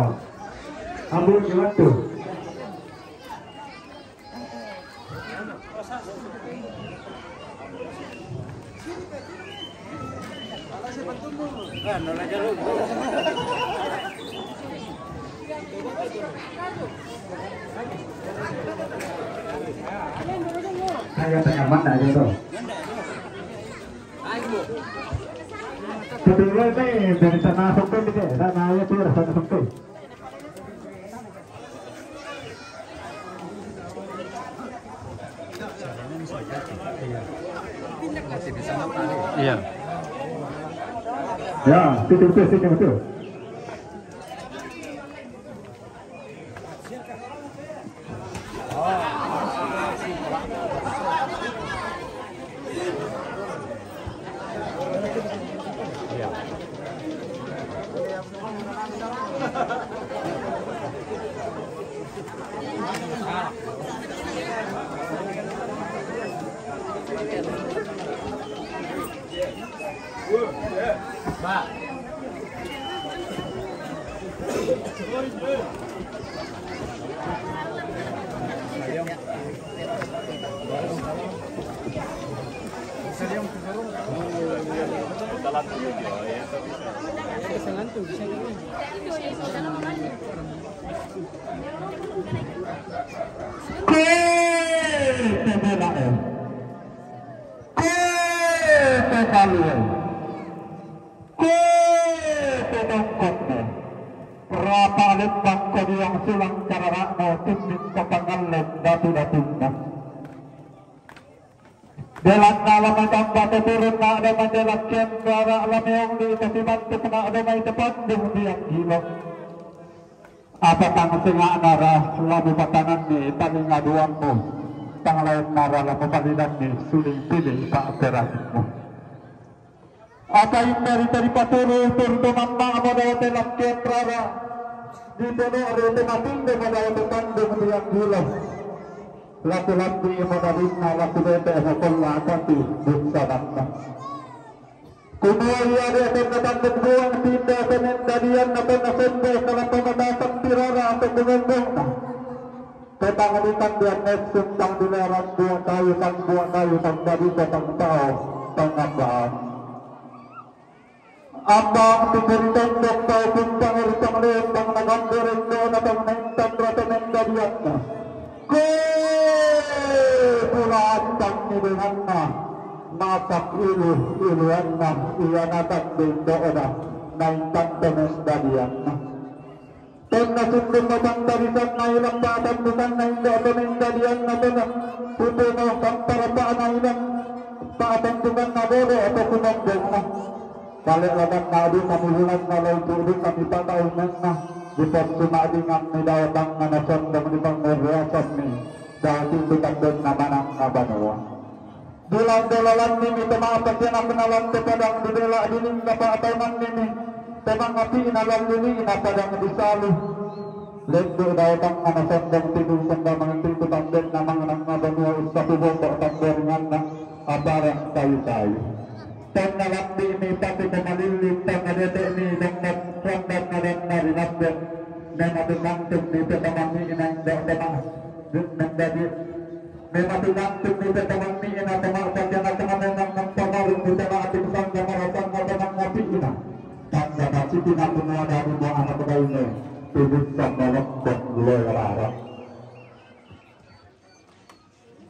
Ambul gimana tuh? Saya tanya mana aja tuh. Betul ini dari sana sampai di sana aja tuh, sana sampai. Iya. Ya, itu itu itu itu. Kete belae, kete kalue, kete tongkotne. Rapa lembang kodiang sulang karara'no, tinding kapangalleng datu-datunna. Delanna la matamba teturunna de mandelak kendara, la meong di tasibantukna de mai tepandung di anggilo. Apa tang senga'na ra la mupatananni talinga duammu, tang laenna ra la mupalidanni suling pili pa'perammu. Apa inna rita ripaturu-turu to mamma'mo dao te lakken rara, dipono'ri te matindomo dao te tandung di anggilo. Laku lambi'mo dadinna, laku dete'mo polla tapi bussananna. Kumua ia de' tenna tandung buang tinda pemendadianna, tenna sembe kalappa matasang pirara atau kumombongna. Petang di tandian nessung, tang di lerang buah kayu, tang buah kayu, tang barita, tang tao, tang ambaan. Ambang pinggiritondok tau kumpang ri tang lembang, nagambereng dona tang naintan rata mendadianna. Ko pulaantang ni denganna, masak ilu iluanna, ia natang dendokna, naintan to mendadianna. Tenna sundun matang tarisanna ilang pa'tambukanna indo' to mendadianna, tenna pupuno samparapa'na ilang pa'tambukanna bodo atau kumombongna. Pale' ladanna adu kami bulanna, laitu' adu kami pataunanna, dipossuma'dinganni dao tangnga nasondong, dipangngorreasanni dao tindu tandenna manangnga banua. Dilante lalanni mi to ma'pakianakna lan to padang, dibela' dilingga pa'taunanni mi to mangapi'na lan lili'na padang disalu. Lendu' dao tangnga nasondong, tidu sendamang tidu tandenna manangnga banua, ussapu boto' tamberinganna, aparang kayu-kayu. Tenna lambi' mi pati to malilling, tenna dete' mi dangdat, randanna danna ri lambe'. Mematu mantung mi to tamammi'na indo' to ma-, mendadi. Mematu mantung mi to tamammi'na to ma'pakianakna, memang nampamarung mi to ma'tingsangga marasanna to mangapi'na. Tanda masipina punua dadi mua anak baine, tibissang malokkong loe rara.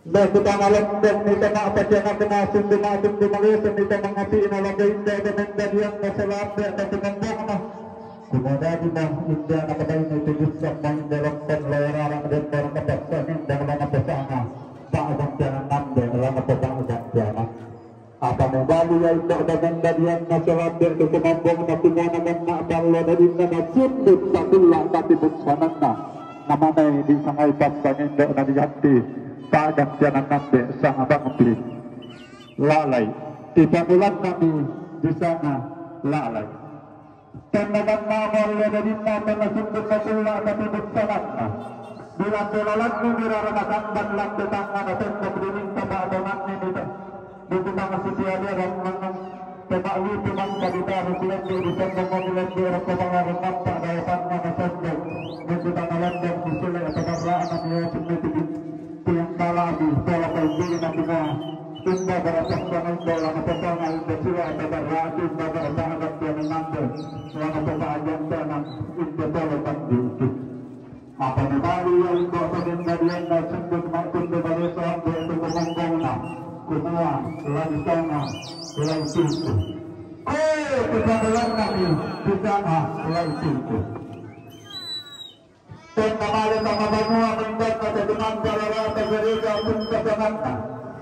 Dai kutana lembong ni tama pacianakna, sumbu matung dumaleson ni tama ngapi'na, lako inda to mendadianna, salambe' to kumombongna. Kumua dadi ma inda nakabaine, tibissang ma inda lokkong loe rara, dembor kapassaning dang lana pasana. Pa'bang tiana nambe lana pa'bang tiana. Apa mubalu ia indo' to mendadianna, salambe' to kumombongna, kumua namanna' pallo dadinna, nasundun sakulla' tapi bussananna, namanai disangai passangindo' na diganti, pa'bang tiana nambe sanga bangpi. Lalai, ipamulanna mi disanga lalai. Tenna ganna' molle dadinna, tenna sundun makulla' tapi bussananna. Bilande lalanni mirara masamban lande tangnga, natembok diminta pa'tonganni mita. Dikutang sitiaderan mannang pema'lupi mangka ditaru silende, disembong mani lende rokko pangareng nampa daya tangnga nasembong. Dikutang lendong sisile patarra'na miosimmi tikin. Tiang kalabi pola paimbi'na kumua, inda barasang sangai inda lana pasanga inda sila patarra'ki, inda barasanga tiana nambe lana pasanga jantanang inda pole pandiki. Apa nabali yang buat bagian bagian na sundut maupun berbalik soal buat itu kemungkong na. Kumua, lagi sana, lagi situ. Oh, kita dalam kami, di sana, lagi situ. Tenda male sama banua mengkat kata dengan para rata gereja pun kata mata.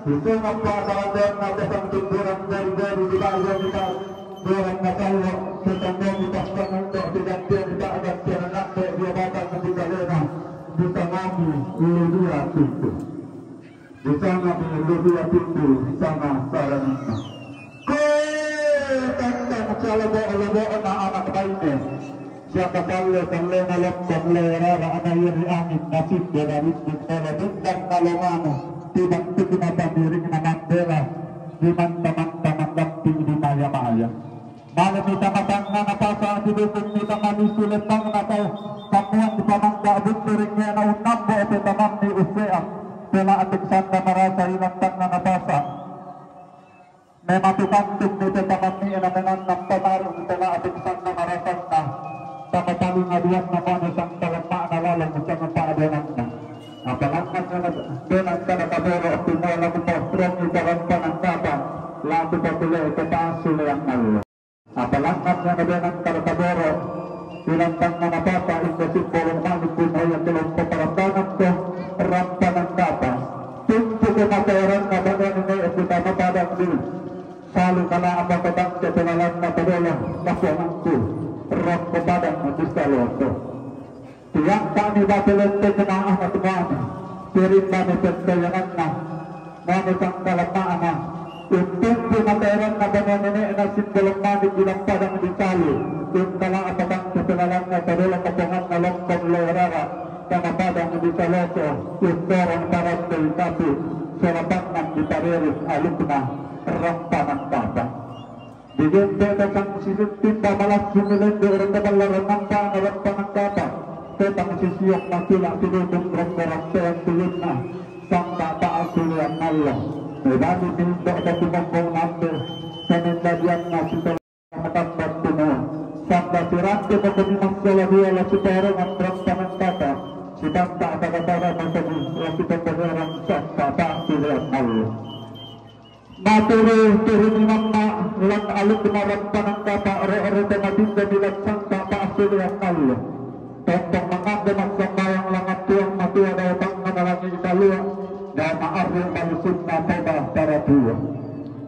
Itu apa dalam dan kata sang timburan dari dari di bawah di bawah. Orang na tahu, tetangga di pasang untuk tidak dia tidak akan tiada nak dia batang di dalam. Di tengahmu, lu dia pintu. Di sana di lu dia pintu, di sana sarana. Ko, tentang calo bo, lo bo, anak-anak baiknya. Siapa kalle, kalle na lokkong, le rara ana iri angin, nasib dia dari itu, kalau bintang kalau mana, tidak tukuna pamiring na mandela, di manta-manta mandapti di maya-maya. Malam ita matangna na pasa, di dukung ita manusu lepang na tau, kamuan di pamangga bunturing na unambo, ito taman ni useang, pela atik sanda marasa ilang tangna na pasa. Mematukantuk ni tetaman ni ina menanam pamaru, pela atik sanda marasanna. Sama paling aduan na mano sang talemma na lalang sama paaduananna. Apalangkan na benan kada kaboro, tumua laku pastrong ni karan panang kapa, laku pakule ke pasu leang malu. Apalangkan na benan kada kaboro, ilang tangna na papa, inda simbolong manik pun oya kelompo parambangan ko, rampanan kapa. Tumpu ke mata orang na badan ini, kita mapadang dulu. Salu kala apa pedang ke pelalan na padolo, masu anakku, rap kepadang na bisa loto. Tiang kami batelente kena anak tuan, pirinda ni pentayananna, manu sangkala maana, untung di materan na bana nenek na simbolong manik ilang padang di salu, untala apa pedang ke pelalan na padolo kapongan na lokkong lerara, kana padang di saloto, untorong parang dari kapu, serapangan di pareris alukna, rampanan kapa. Digente tatang sisittin pamalas sumilende orang kaballaran nampa na rampanan kapa. Tetang sisiok matula tinutun ronggo rantean tulunna. Sangka pa asulian nallo. Medani minto ka tumongkong nante. Penendadian na sitol makambat tumua. Sangka sirante makoni massala dua la sitorongan rampanan kapa. Sitanta kata-kata masani la sitokoheran sangka pa asulian nallo. Maturu-turu ni mamma lan alukna rampanan kapa, ro-ro to matinda bilang sangka pa asulian allo. Tontong mangande massambayang langat tuang matua dao tangnga na langi kalua, dao maarru malusunna toba paratua.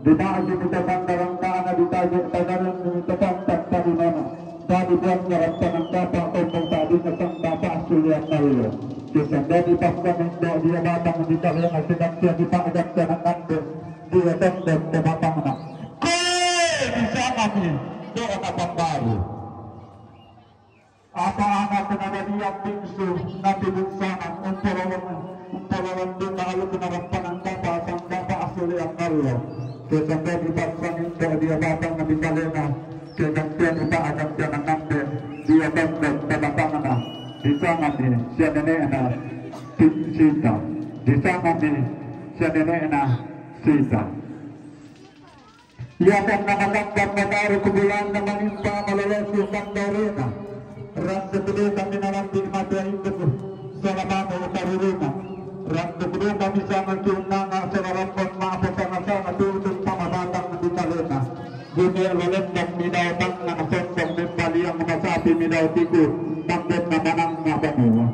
Di maju ni tasanda langkana di tajuk tagaran ni tasanda tadinana. Dadi buatnya rampanan kapa tontong tadinga sangka pa asulian allo. Kisah dadi pasang indo dia batang di kalunga sedang dia di pagat kanan ande. Dia tembok ke batangna. Ko, bisa kami doa kapan baru. Apa anak kena dia bingsu nanti bingsanan umpalawan umpalawan deka alu kena rampanan kapa sang kapa asli yang Allah. Kesanda di pasang indo dia batang di kalena. Kesanda di pa akan jangan nampe dia tembok ke batangna. Di sana ni sia nenekna sita. Di sana ni sia nenekna sita. Ia kan nama lakban mataru kebulan nama nimpa malolosu kandarena. Rang keduka kami nalambi mata induk salamano utaruruna. Rang keduka kami sama kiunanga salarambon maapa sama-sama tutup pamabatang di kalena. Gumi lolendang midau tangnang sombong mimbaliang masapi midau tiku. Tanggen na manang na banua.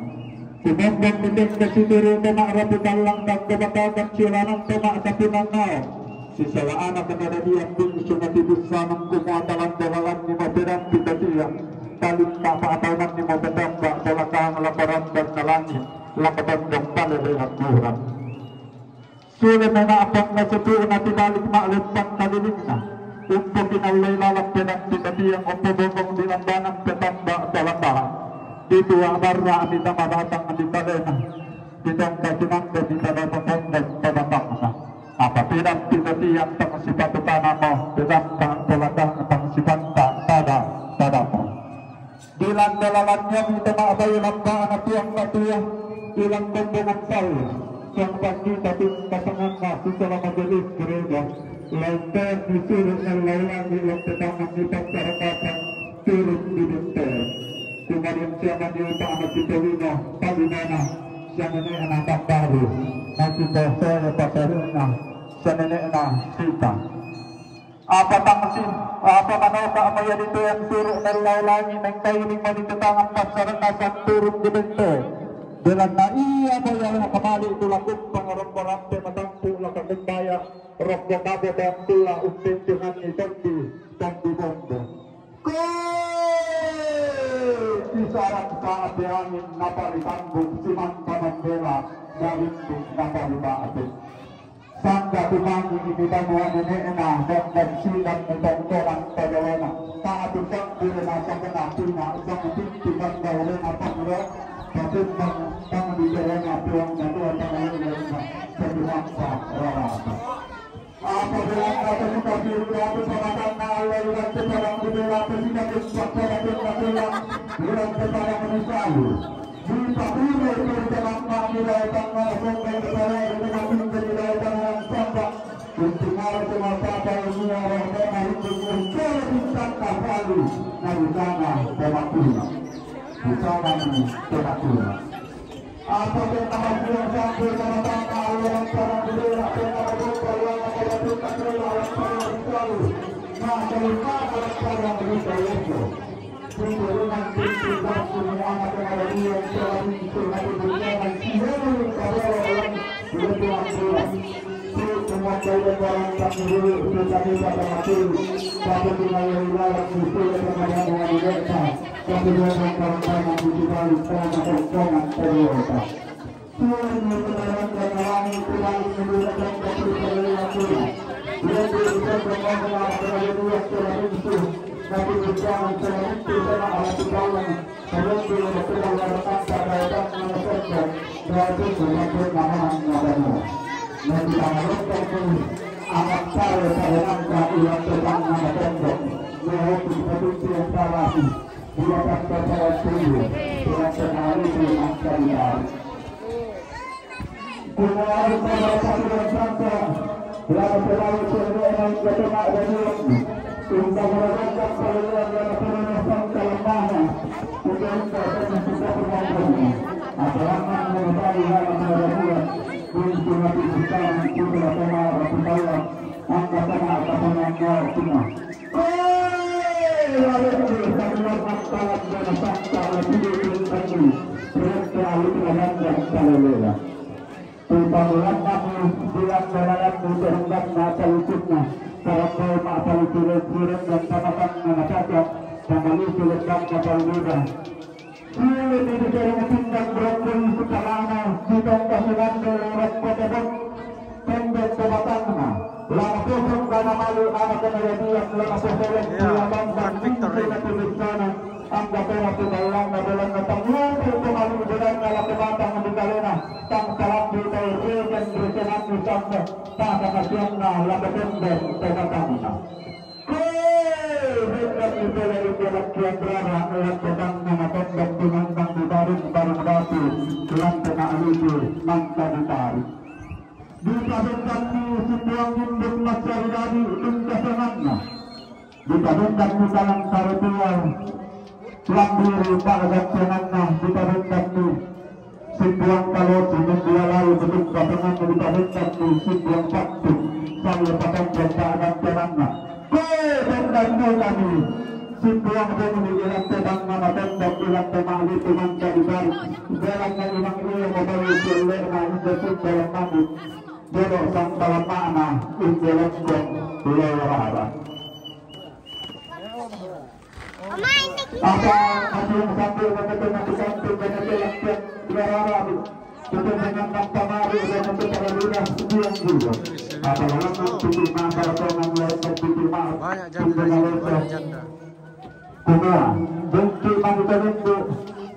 Kumembang mendek ke sitiru toma rapi kallang dan kebatakan silanang toma sapunang nao. Sisala anak na dadian bingsu na tibus sanang kumua talan dalalan ni mapedan pitatian. Paling tak paataunan ni mapedamba balakang laparan dan nalangi. Lakabandang pale dengan murang. Sule mena apang na sepu na tibalik maklempang kalilingna. Umpo kinallai lalak pedang di tapiang umpo bokong di lambangan petamba talapahan. Di tua barra amita mabatang di talena. Pitamba sinangga di tadapa pondok tabatangna. Apa pedang di tapiang tang sipatu tanamo, pedang tang pelakang tang sipanta tada tadapa. Di landa lalannya mi tama abai lamba anak tuang matua ilang kombongan pau. Sang pandi tapi pasangan masih selama jelis gereja. Lantai disuruh ngelaulangi yang tetangan di pasar kata turun di denter. Kumarin Siya man yu pa na si Tolino, pagina na, siya na niya na pagbaru, na si Jose, pagbaru na, siya na niya na kita. Apa tangsin, apa manoka amaya dito yang suru na law-law ni nang kaining manititang ang pasarang na sa turong gabinto. Dalan na iya ba yang makamali ito lakot pangarang-barang pe matangpo lakakumbaya, rokbo kabo bang tula umpintingan ni Tondi, Tondi Bombo. Gol! Isarang sa ape angin napalitambok si Mangka Mandela, Darinting napalitambok. Sanda tumangi ini banua nene'na dan dan silang ni tongkonan pagawena. Taatu sangkirena sakena pina, sangkirti sangkirena panglo, katimbang pangdigalena puang datua pangawena, satu mangsa rarata. Apabila kata kita diri, kata pamatanna Allah, ilang kepada kita, kata kita, kata kita, ilang kepada manusia. Di pabila itu kita mampu, kita datang, kita datang, kita datang, kita datang, kita datang. Untuk mara semata, kalau dunia orang memang itu, kita bintang kembali. Nah, di sana, pemakuna. Di sana, pemakuna. Apa yang nama dia sampai sama tanpa Allah yang parang gede, apa yang nama dia parang, apa yang dia tak kira, orang parang selalu. Nah, kalau tak orang parang gede, itu. Pintu rumah, pintu batu, anak yang ada dia, yang selalu itu, nanti berjalan, selalu, kalau orang, dia tuan pulang. Itu semua saya parang tak dulu, itu tadi pada mati. Tapi tinggal yang lain, itu yang ada yang ada. Tapi dia akan kawan-kawan di balik, kawan-kawan, kawan-kawan. Tuhan yang menerangkan langit, Tuhan yang menerangkan kasih sayang Tuhan. Dia berikan kekuatan kepada dia secara khusus. Tapi berjalan secara itu sama Allah Tuhan. Sebelum dia berkembang pada tanpa daya dan mengesahkan. Dia itu menyebut nama namanya. Dan kita harapkan pun anak saya, saya angkat ulang tentang nama tembok. Dia itu seperti yang salah. Dia akan percaya diri. Dia akan hari itu akan ditarik. Kumain pada satu dan satu. Berapa pemain pemain yang kena dari undang-undang perlindungan yang pernah sampai lemahnya. Undang-undang yang sudah berlaku. Apa yang mau dari dalam perlindungan. Ini cuma di sekarang, cuma sama, rasa sayang. Angka sama, apa sama, cuma. Sulit ini dari tindak berokol sekalana di tongkat dengan lewat kota. Pendek ke batangna. Lama kosong karena malu anak kejadian, lama kosong. Iya, bukan Victor ini. Angga pera tu dalang na dalang na tangluku pemalu dalang na laki batang di kalena. Tang talang di tau regen rekenan di sampe. Tata kasihan na laki tembok pematangna. Koi, hendak di pela di pela kian rara, laki batang na matembok di mangkang di barung, barung datu. Lantai na aluku, mangka di tarik. Dipadengkan ni sebuah induk masyarakat di lingkasanganna. Dipadengkan ni tangan karutua. Lambiri pagacenganna dipadengkan ni sebuah kalosi membualai bedengkasanganna dipadengkan ni sebuah paktu. Saya pakai jasa dan tenangna. Ko, dan dan ni kami. Simpuang pemuli ilang tebang nama tembok ilang tebang litu mangka di balik. Dalam na imang iya mabayu si elek na inda sing dalam mandi. Jodoh sang dalam makna inda lengkong lorara. Apa masih yang sampai begitu mati sampai begitu lengkong lorara. Kita dengan tanpa malu dan untuk para lurah sekian juga. Apa lama tutup mata orang mulai bertutup maaf. Banyak janda di sini, banyak janda. Kumua, bungki mani kalindu,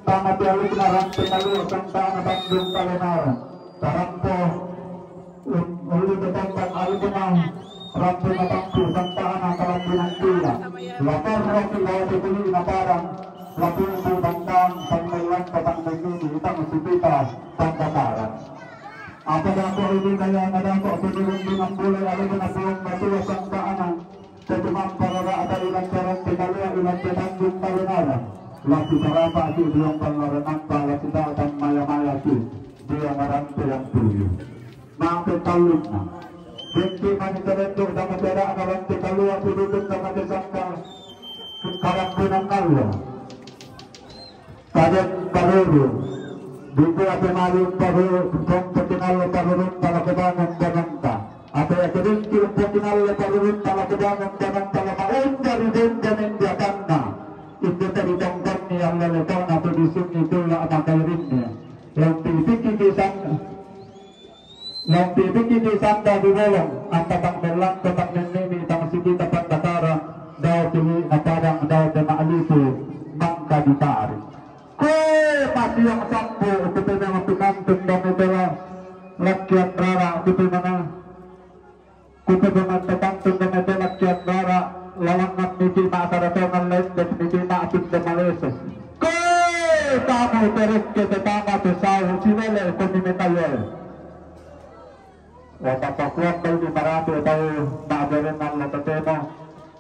tama ti alikna rampe kaluar sangkana Bandung Palenaran. Tarampo, uli tetangkan alikna rampe matampu sangkana kalambinan tila. Lapar roki lawa tekuli na parang, lapungku bangkang pangmaiwan patang mengini, itang sipita pangkataran. Apa dako ini kaya nadako penurun binang bulai alikna buang matua sangkana. Tetumang parara ada ilang terang pekalia ilang tetanggung palenara. La sisalapa'ki' diyong pallaranampa, la sita'tang maya-mayaki' diyong ranteang tuyu. Ma'apetallunna. Bekki' mani talendu' dama teda'na rante kalua', pidudun dama tesangka karambunan kalua'. Taden paruru. Dikua pemali paruru, pom pekinal paruru, pala kebangun penanta. Apa ya kedengki pekinal paruru, pala kebangun penanta, lama unda di denda mendiakanna. Inde tadi tongkonni yang lelekona tu di sungi tula maka irinnya. Yang pipiki di sana. Yang pipiki di sanda di bolong, apa tak melang, tak menini, tak sigi, tak pandakaran, dau pili, na padang, dau pema'lipu, mangka ditarik. Ko mati yang sampu, itu pemang pinantun dan itulah, lakian rara, itu pemang Kupegangan tatantun damato lakkian rara, lalangngan miti ma'karatongan lain dan miti ma'apit damaleso. Ke tamu terekke tetama tesau silele koni metayo. Watapakuan tau di maratu tau ma'berenan latatemo,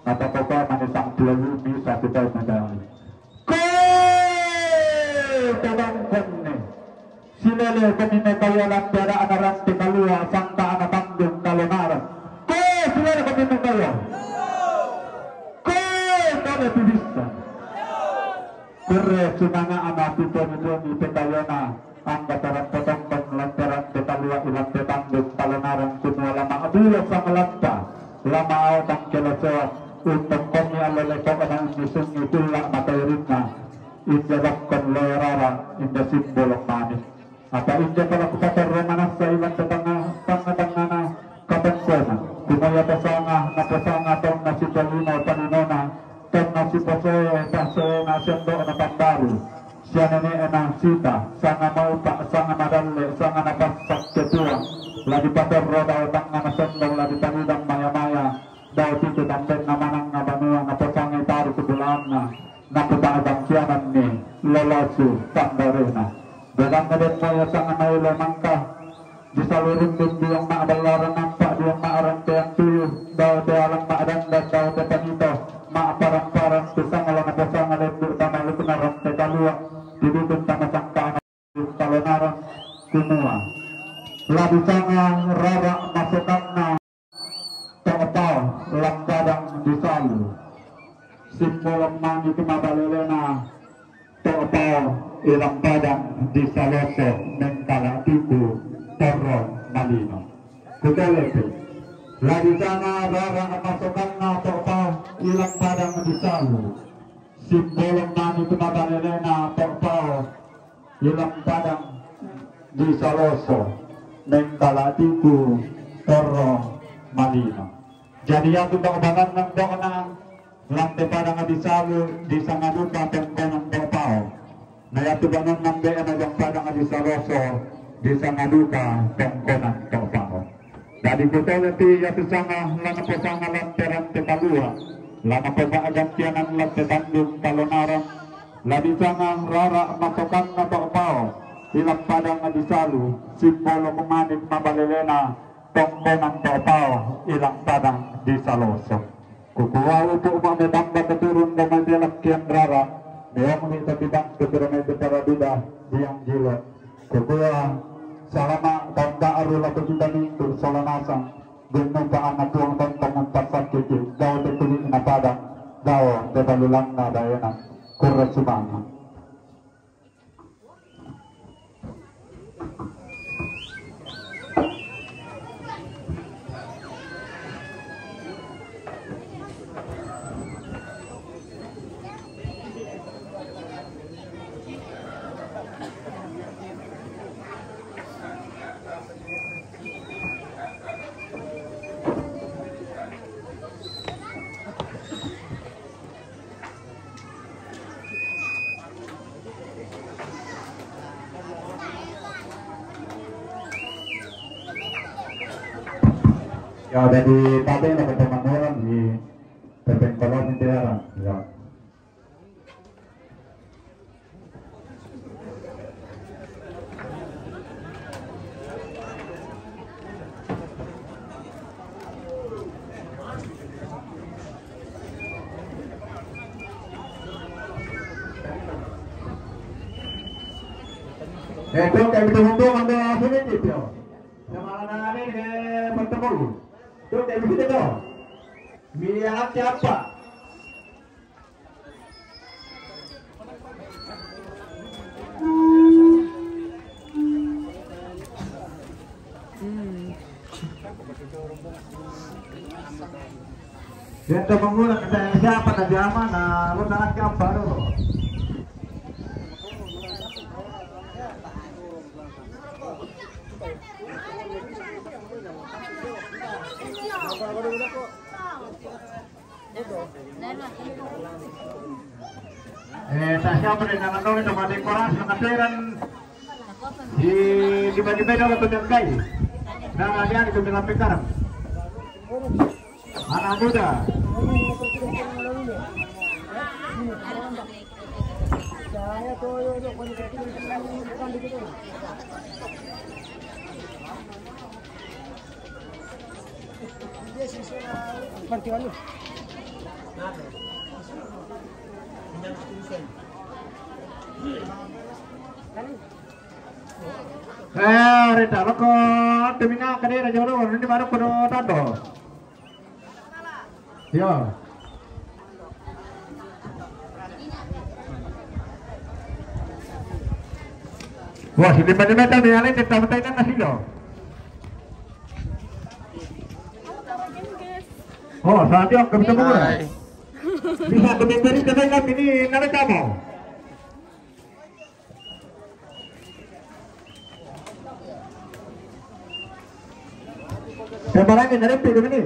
natapakuan manisang pulolumi satu tau metayo. Ko tadangkon ne. Silele koni metayo lan tiada ana rante kalua sangka ana tanggung kalonaran. Ko silele koni metayo. Ko tole pibissa. Kurre sumanga ana pitoni-toni petayona angga tarang potongkon lantaran petalua ilan petanggung kalonaran kumua lama abula sangalatta. Lama aotang kelasoan. Untuk koni alele ko ana unni sungi tulla matairinna. Inja bakkon loe rara, inja simbolong mani. Apa inja palaku paterro manassa ilan tetangga, tangga-tanggana katengkona. Kumaya pasanga, napasanga tonna sipalino palinona, tonna sipasoe, pasoena sendo'na pambaru. Sianene'na sita, sanga maupa, sanga madalle, sanga napassak ketua. La dipaterro dao tangngana sendong, la dipanidang maya-maya. Dao pitu tambenna manangnga banua, napasangai taru kubulaanna. Nakuta'bang kiananni lolosu pambarena. Bedanna den moya sanga maile mangka. Disalurung den diong ma'ballaran nampa diong ma'ranteang tuyu, dao te alang ma'dandan, dao te panito, ma'parang-parang tu sanga la napasanga lendu' tama lukna rante kalua', didukun tama sangkana kalonaran kumua. La disanga rara masokanna To'pao lampadang disalu. Simbolong mani tu mabalelena to'pao ilampadang disaloso mengkala tiku torro malino. Kutelepi. La disanga rara masokanna to'pao ilampadang disalu. Simbolong mani tu mabalelena to'pao ilampadang disaloso mengkala tiku torro malino. Jadi yatu ba'banganna do'na lante padang disalu disanga duka tongkonan to'pao. Na yatu banganna be'na jang padang disaloso disanga duka tongkonan to'pao. Dadi kutelepi yatu sanga la napasanga lante rante kalua', la napaba'gang kianan lante tandung kalonaran, la disanga rara masokanna to'pao ilampadang disalu, simbolong mani mabalelena tongkonan to'pao ilampadang disaloso. Kukua upu' ma'metamba keturun damaite lakkian rara, meongni tatibang keturun itu para duda diang jilo. Kukua salama' tamba aru lako kita minggu sola nasang, gennupa anak tuang tentang mempasakiti, dao te kuli'na padang, dao te balulanna daena, kurre sumanga. Ya, jadi pada yang dapat teman orang di P P N Kolom itu ya, ya. Eh, tu kayak betul-betul ambil hasil ini, Tio. Sama anak-anak ini, eh, bertemu. Tu kayak begitu, tu. Biar siapa? Dia tu menggunakan kata siapa tadi aman, nah, lu nak siapa dulu? Eh, tak siapa ni, nak tahu itu mati koras, nak kasiran. Di, di bagi beda lah tu jangkai. Nah, dia itu dengan pekaran. Anak muda. Eh, reta loko, temina kadera jolo, ini baru kudu tando. Yo. Wah, sini pada mata ni, alai tetap mata ikan nasi lo. Oh, saat yang kami temu. Hai. Bisa kami beri kami ini, nana kamu. Sembarangnya dari pilihan ini.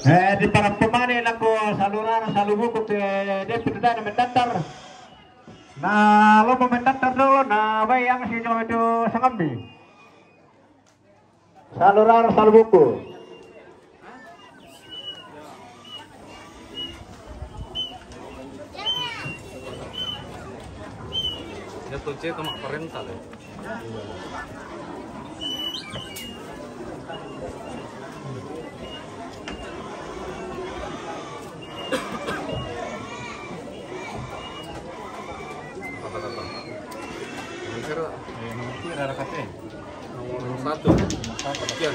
Eh, di para pemane lako Salurara Salubuku ke dia pindah mendatar. Nah, lo mau mendatar dulu, nah, baik yang si Jojo Sengambi. Salurara Salubuku. Ya, tu cek mak parental ya. Nomor pira, eh, nomor pira, Kak, eh? Nomor satu. Nomor satu. Iya.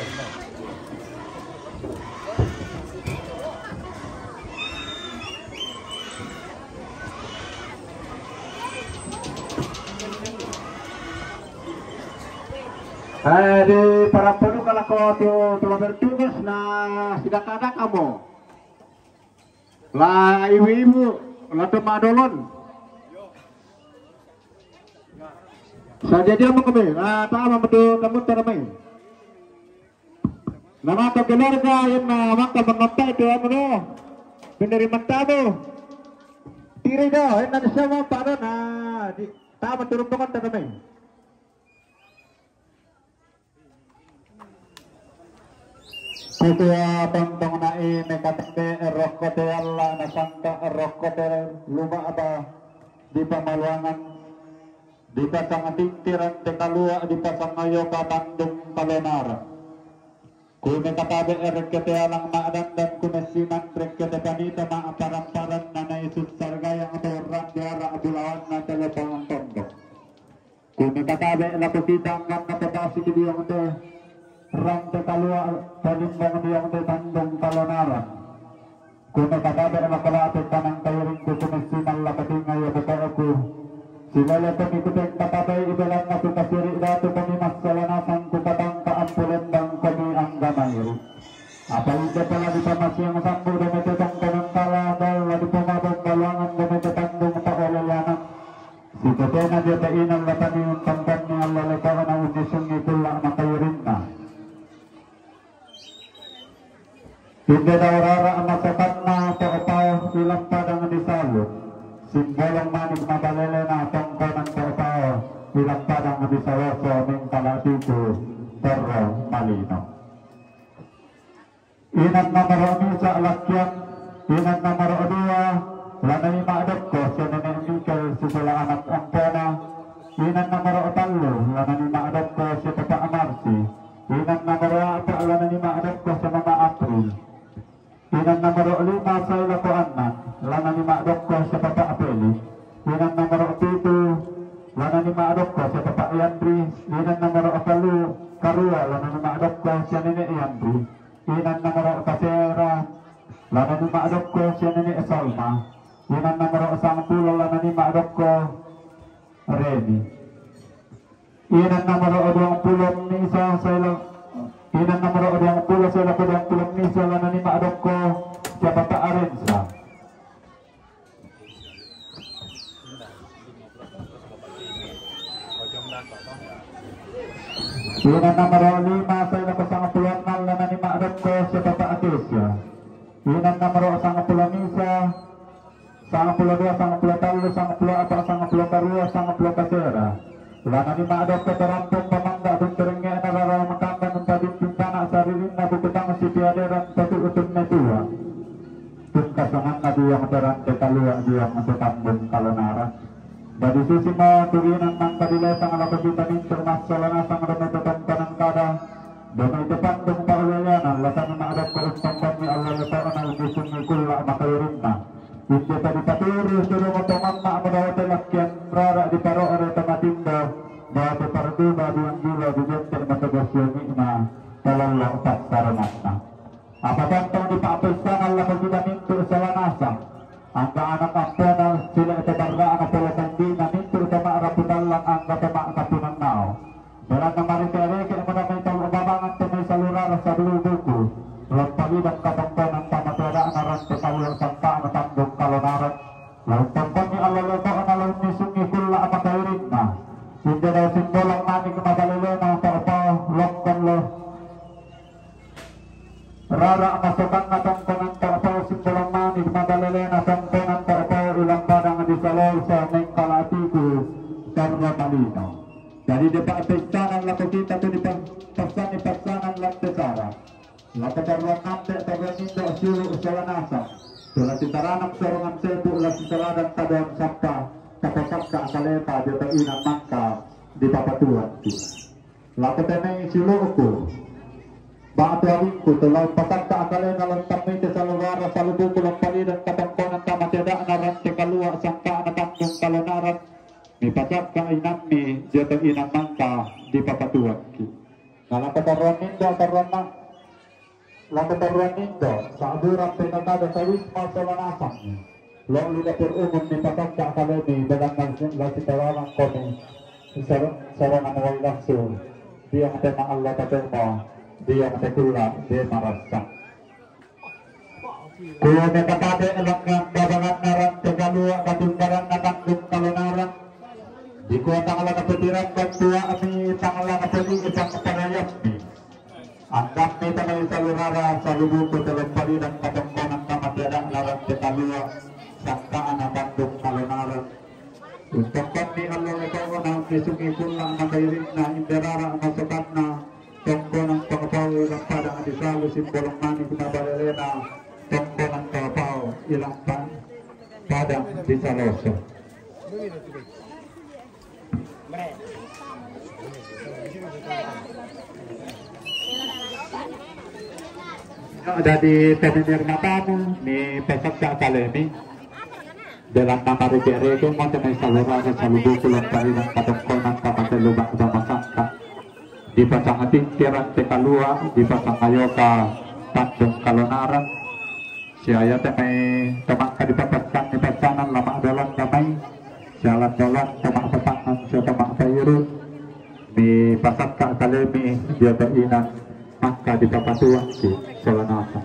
Eh, di para padu kalau kau tu, tu bertugas, nah, sudah kada kamu. Lah, ibu-ibu, lah tu madolon. Saja dia mau kami, ah, tak mau betul kamu tak ramai. Nama tu keluarga yang, ah, maka menonton itu, anu, no. Penerima tamu. Tiri dah, yang nanti sama pada, nah, di, tak mau turun penonton ramai. Kutia tongtong nai mekatabe erokkote alla nasangka erokkote luma aba di pamaluangan di pasang tingkiran te kalua di pasang ayoka Bandung Palonara. Ku mekatabe erekkete alang ma'dandan ku messiman rekkete panita ma'aparamparan nanai sussargayang to rande ara bulawanna telepon tondok. Ku mekatabe lako kita angkanna papasi ke biong te rante kalua palimbong biong te Bandung Palonara. Ku mekatabe lako late tanang kairing ku kumessiman lako tinga ya bukaku. Si Ilale kami kuteng patabai idalan na kukasiri datu kami masalah nasang kukatang ka ampulendang kami anggamai. Apa ida pala di pamasiang sambu dame tetang kanang kala dal la di pamabang baluangan dame tetanggung pa oleh anak. Si tetena dia ta inang la tani untang tani Allah le kau na undi sungi pula makairinna. Inde daurara masakanna to'pau ilang padang di salu. Simbolong manik mabalelena tongkonan to'pau ilang padang di saloso mingkala tiku terro malino. Inan namaro misa lakian, inan namaro dua, lanani madokko si nenek Mikael si sala anak ampona, inan namaro tallu, lanani madokko si Papa Amarsi, inan namaro apa, lanani madokko si Mama April, inan namaro lima, sai lako annan, lanani madokko si Papa Apeli, inan namaro pitu, lanani madokko si Papa Yandri, inan namaro kalu, karua, lanani madokko si nenek Yandri. Inan namaro kasera, lanani madokko si nenek Salma. Inan namaro sangpulo, lanani madokko Reni. Inan namaro duang pulo misa saila, inan namaro duang pulo saila ko duang pulo misa, lanani madokko si Papa Arensa. Inan namaro lima saila ko sangpulo annan, lanani madokko si Papa Atesia. Inan namaro sangpulo misa, sangpulo dua, sangpulo tallu, sangpulo apa, sangpulo karua, sangpulo kasera. Lanani madokko tarampung pamangga benterengge na rara makanda mempajing pimpana saririnna bukutang si piaderan patu utun metua. Tungkasanganna diang terante kalua diang tetambung kalonaran. Dadi susi ma tuginan mangka dilesang lako kita mintu massala nasang dame tetongkonan kada. Dame tetambung paulelianan latani madokko untongkonni Allah letokna ugisungi kulla makairinna. Inde tadi paturu suruh otomanna mudawate lakkian rara di paro ore tematindo. Date parduba diang gila di jente matagasiangi'na. Talallo passaranganna. Apa tentang di pa'peissanan lako kita mintu sala nasang. Angka anak ampona sila ete barra'na pole tandina mintu tama raputallang angka tama kapunannao. Belanna mareke-reke mena mai tau babangan te mai salurara salubuku. Lampalidang katongkonan tama teada'na rante kalua sangka'na tandung kalonaran. Laung tongkonni Allah letokna laung nisungi kulla makairinna. Inde dau simbolang manik mabalelena ta'pao lokkon lo. Rara masokanna tongkonan ta'pau simbolang manik mabalelena tongkonan ta'pau ilang padang di salosa mengkala tiku karra malino. Jadi depa peistanan lako kita tu di pasani passanan latte sara. Lako tarruan nante tarruan indo siulu sala nasang. Tula sitaranak sorongan sepu la sitaladan tadoan sappa. Tapasakka kalepa jota inan mangka di papatuan tu. Lako tenai siulu'ku. Ba'tu adikku, tu lao pasakka akalena lan tammite salurara salubuku lan palidan katongkonan tama ceda'na rante kalua sangka'na tanggung kalonaran. Mipasakka inammi jioto inang mangka dipapatuakki. Na lako tarruan nindo tarruanna. Lako tarruan nindo, sa'bu rampe kakada sawisma sola nasammi. Lo' lu dapur umum ni pasakka kalemi, belanna la sitawangangkomi sar-, sarangan wai lassu. Diang tema Allah tatema, diang tekulla de marassa. Kulo me kakade lengngan babanganna rante kalua katumbaranna tanggung kalonaran. Dikua tangla kapetiran bantuami tangla kapeti itang parayammi. Andammi tanai salurara salubuku telempalidan katongkonan kamatiada'na rante kalua sangka'na tanggung kalonaran. Untokkanni Allah lekona misungi kulla makairinna inderara masokanna tongkonan pangapau ilang padang disalu simbolong manik mabalelena tongkonan pangapau ilang pa-, padang disaloso. Dadi temi mirmatamu ni pasakka kalemi. Dalam nama reke-reke mo temi salurara salubuku lan palidan katongkonan kamatellu ba'da masakka. Dipasang tingki rante kalua, dipasang ayoka tandung kalonaran. Siaya te mai tomangka dipapassanni passanan lama dalan damai. Sialan dalan toma Mipasakka' kalemi dio to inan mangka dipapatuan si Solonata.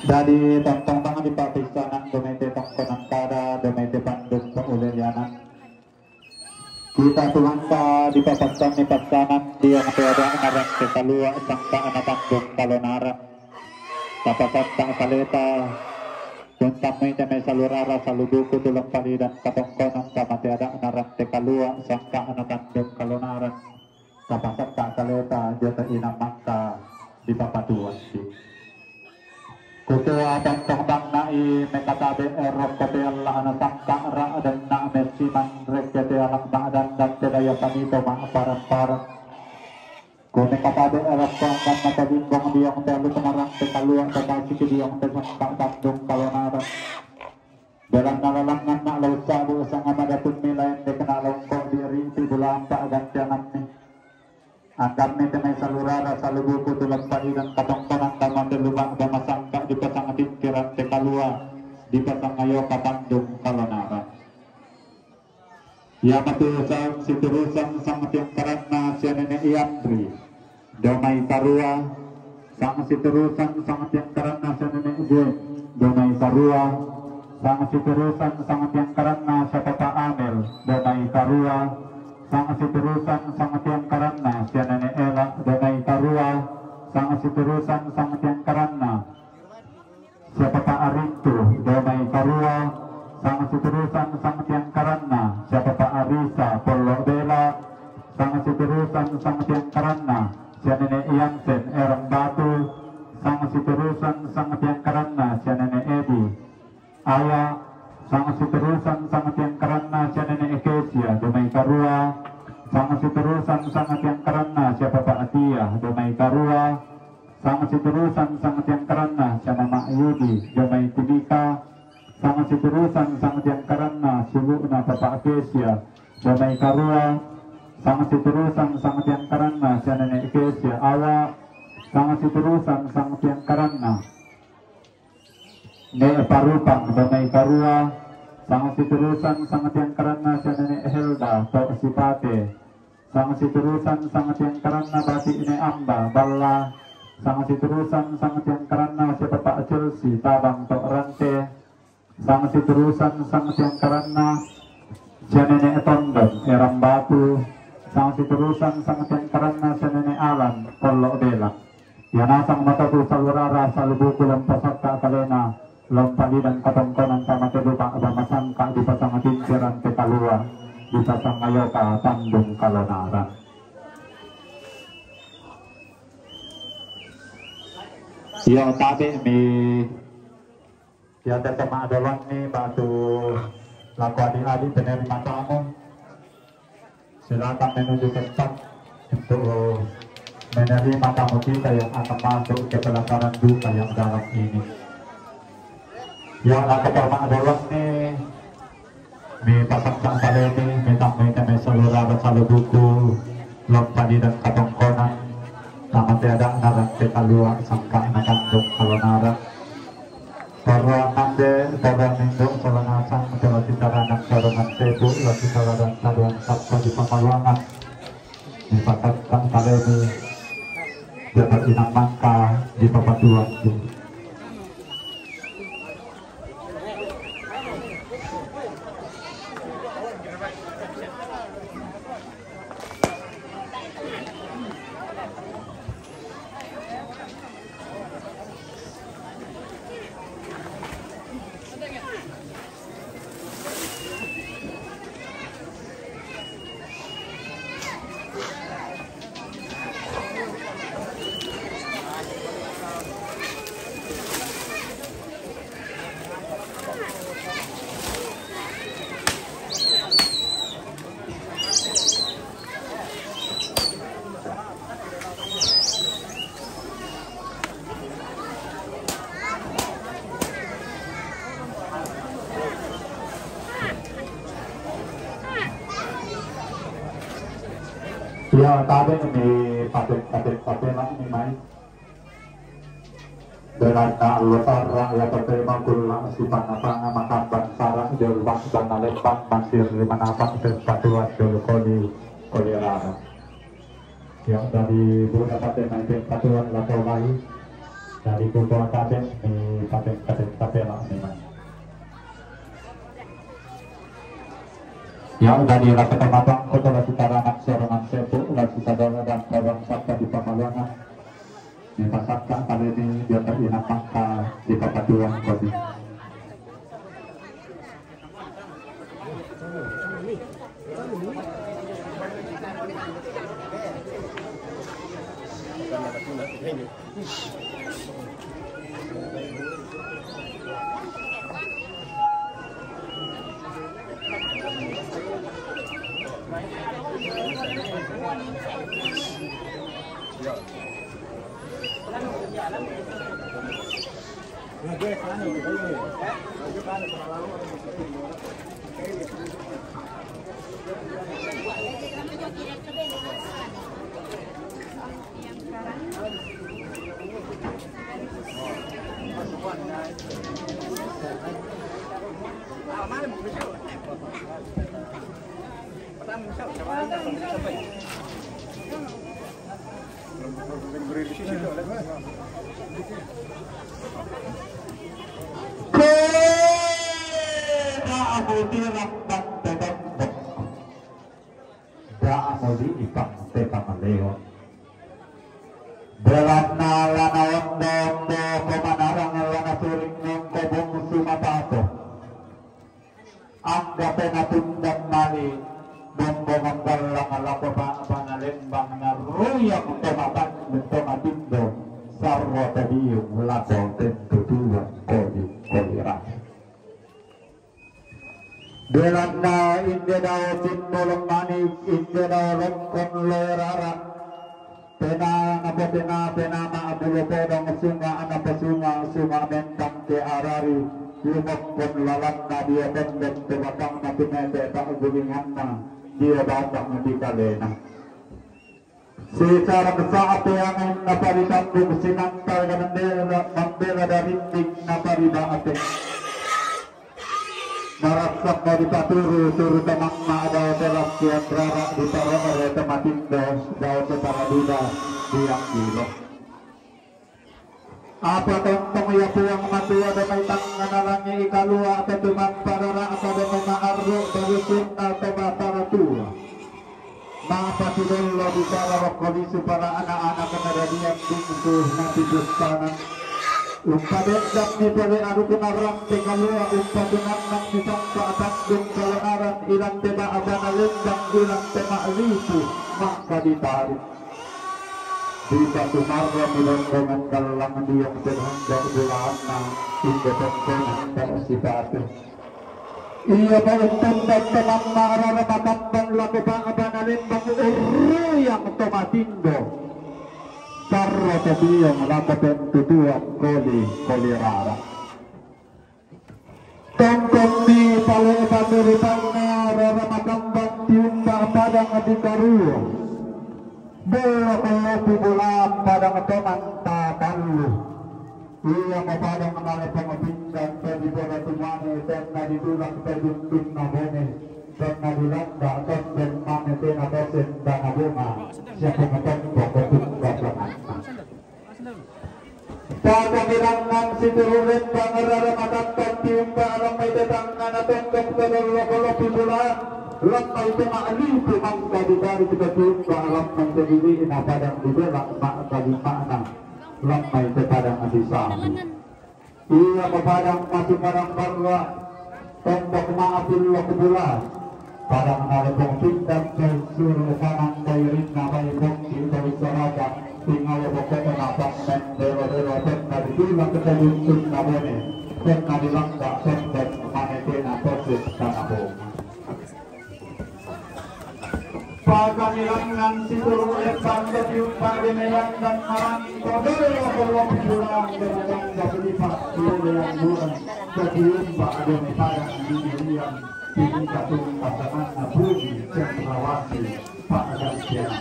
Dadi tontong bang di papissanan, dumai te tongkonan kada, dumai te pandung paulelianan. Kita tumangka di papassan ni passanan, dio mate ada' naran te kalua' sangka' ana tandung kalonaran. Tapasatta kaleta, tuntammi te mai salurara salubuku tu lampalidan katongkonan, tamate ada' naran te kalua' sangka' ana tandung kalonaran. Tapasatta kaleta dio to inan mangka dipapatuan si. Kutoa tontong bang na'i mekatabe' rokko te alla' ana sangka' ra' denna' messiman rekke te ala' ma'dandan te daya panito ma'parang-parang. Ko mekatabe' rokko angkanna tabimbong diong te alu penarang te kalua' te tasiki diong te sangka' tandung kalonaran. Belanna lalangnganna' la ussa'bu' sanga madatummi laen dekna longko' di ri' ti bulampa' gantianganni. Andammi te mai salurara salubuku tu lampalidan katongkonan, tamate luma' damasangka' dipasang tingkiran te kalua', dipasang ayo katandung kalonaran. Iamatu sa-, siturusan sangtiangkaranna sia nene' Iandri, domai karua, sangsiturusan sangtiangkaranna sia nene' Gwen, domai karua, sangsiturusan sangtiangkaranna sia papa Amel, domai karua, sangsiturusan sangtiangkaranna sia nene' Ela, domai karua, sangsiturusan sangtiangkaranna sia papa Arintu, domai karua, sangsiturusan sangtiangkaranna sia papa Arisa, Pollo Bela, sangsiturusan sangtiangkaranna sia nene' Iansen, Erang Batu, sangsiturusan sangtiangkaranna sia nene' Edi, Aya, sangsiturusan sangtiangkaranna sia nene' Ekesia, domai karua, sangsiturusan sangtiangkaranna sia papa Atia, domai karua, sangsiturusan sangtiangkaranna sia mama Yudi, domai Timika, sangsiturusan sangtiangkaranna sulu'na papa Ekesia, domai karua, sangsiturusan sangtiangkaranna sia nene' Ekesia, Awa, sangsiturusan sangtiangkaranna Ne' Parupang, domai karua, sangsiturusan sangtiangkaranna sia nene' Helda, to' Sipate, sangsiturusan sangtiangkaranna bati' Ne' Amba, Balla, sangsiturusan sangtiangkaranna sia papa Chelsea, Tabang, to' Rante, sangsiturusan sangtiangkaranna sia nene' Tondon, Erang Batu, sangsiturusan sangtiangkaranna sia nene' Alan, Pollo Bela. Ia nasang matotu salurara salubuku lompo sakka' kalena, lompo lidan katongkonan tamate lupa' damasangka' dipasang tingkiran te kalua', dipasang ayoka tandung kalonaran. Io tabe' mi Iate to ma'dolonni batu lako adi'-adi' penerima tamu. Silakan menuju tempat untuk menerima tamu kita yang akan masuk ke pelataran duka yang dalam ini. Ya, lako to ma'dolonni, mi pasakka' kalemi, mi tammui te mai salurara salubuku, lompo lidan katongkonan, tamat Tiada narang kita luar sangka nakandung kalau narang. Para nande, para nindo, para nasang, para sitaranak, para mansebu, para sitaranak, para sabta di pamaluangan. Di pasat tak kalemi, dapat inang mangka di papatuan tu. Ya, tabe ni paten, paten, paten lah ni mai. Dengan nak lo sarang ya paten makul lah si panapang makan ban sarang jauh bang dan lembang masir lima napang sepatuan jauh koli, koli rara. Ya, dari buku dapat yang naik patuan lapor lagi. Dari buku dapat ni paten, paten, paten lah ni mai. Ya, dari lapor mabang kota lagi taranak serangan sepu lagi sadara dan korang sabta di pamaluangan. Ni pasat tak kalemi dia tak inang mangka di papatuan kodi. Keda amudi rambang tebang bek. Da amudi ipang tebang leo. Belana lana ondo-ondo pemanarang lana suring nengkobong sumapato. Angga pena tundang mali, bombo manggallang lako ba-, bana lembang na ruyang tomaban, tomatindo, sarro tadiung lako tentu tuan koli, koli rara. Belanda inde dao timbolong manik, inde dao longkon loe rara. Pena napa pena, pena ma abulo podong sunga anapa sunga, sunga mentang ke arari, lumokkon lalanna dia tondok tu batangna pinete tak gulinganna dia batang di kalena. Secara besar ape angin napa ditambung sinantal mambela, mambela darinding napa dibate. Marasap mau dipaturu, turu tamang ma ada telah kian rara diparore tematindo, dao kepala duda, diang gilo. Apa tontong ya puang matua damai tangan alangi ikalua atau tumang parara atau damai maarru baru sunna atau batara tua. Mapa sidollo bicara rokkolisu para anak-anak kadadian bungsu napi bustanan. Umpadendam ni pole arukun arang te kalua umpatunannang ni sampa atandung kalonaran ilang te ba abana lendang ilang te ma'lipu maka ditarik. Bisa sumarra mi rombongan gallang diong sedangkan bulaanna inde tongkonan sipatu. Iya pa untunda teman ma'rara makambang lako pa abana lembang urruyang tomatindo. Sarro to biong lako pentutuan koli, koli rara. Tongkonni pale paturutanna rara makambang tiumba padang di karuo. Bello kello pi bola padang tomanta tallu. Iya ma padang nale pengopindan tadi bola tumane tenna ditulak tajuntunna bone, tenna dilanda tonden mane tena tosen dana bonga, siapa ngetempo ketumba tanganna. Pakabilangan situru lembang rara matattan tiumba alam mai tetangngana tondok todong loko-lopi bulan. Lampai tengah lipu mangka ditarik ke tiumba alam mai tedili'na padang dibelak mak kalimana. Lampai te padang disami. Iya ma padang masih padang barra. Tembok maafin lo kubulan. Padang nalebong pindang ke suru kanang kairinna mai bongki dari saraga. Tinggal pokoknya masak men delo-delo penda ditulak ke tajuntung nabone. Penda dilangga penda manetena proses tanah boma. Pagamilangan situru lembang ketiumba demeyan dan marang kodoro kolong pulang berubah jadi pak yang murah ketiumba demi padang di dirian tinggi katung pasangan bumi cendrawati pak dan siang.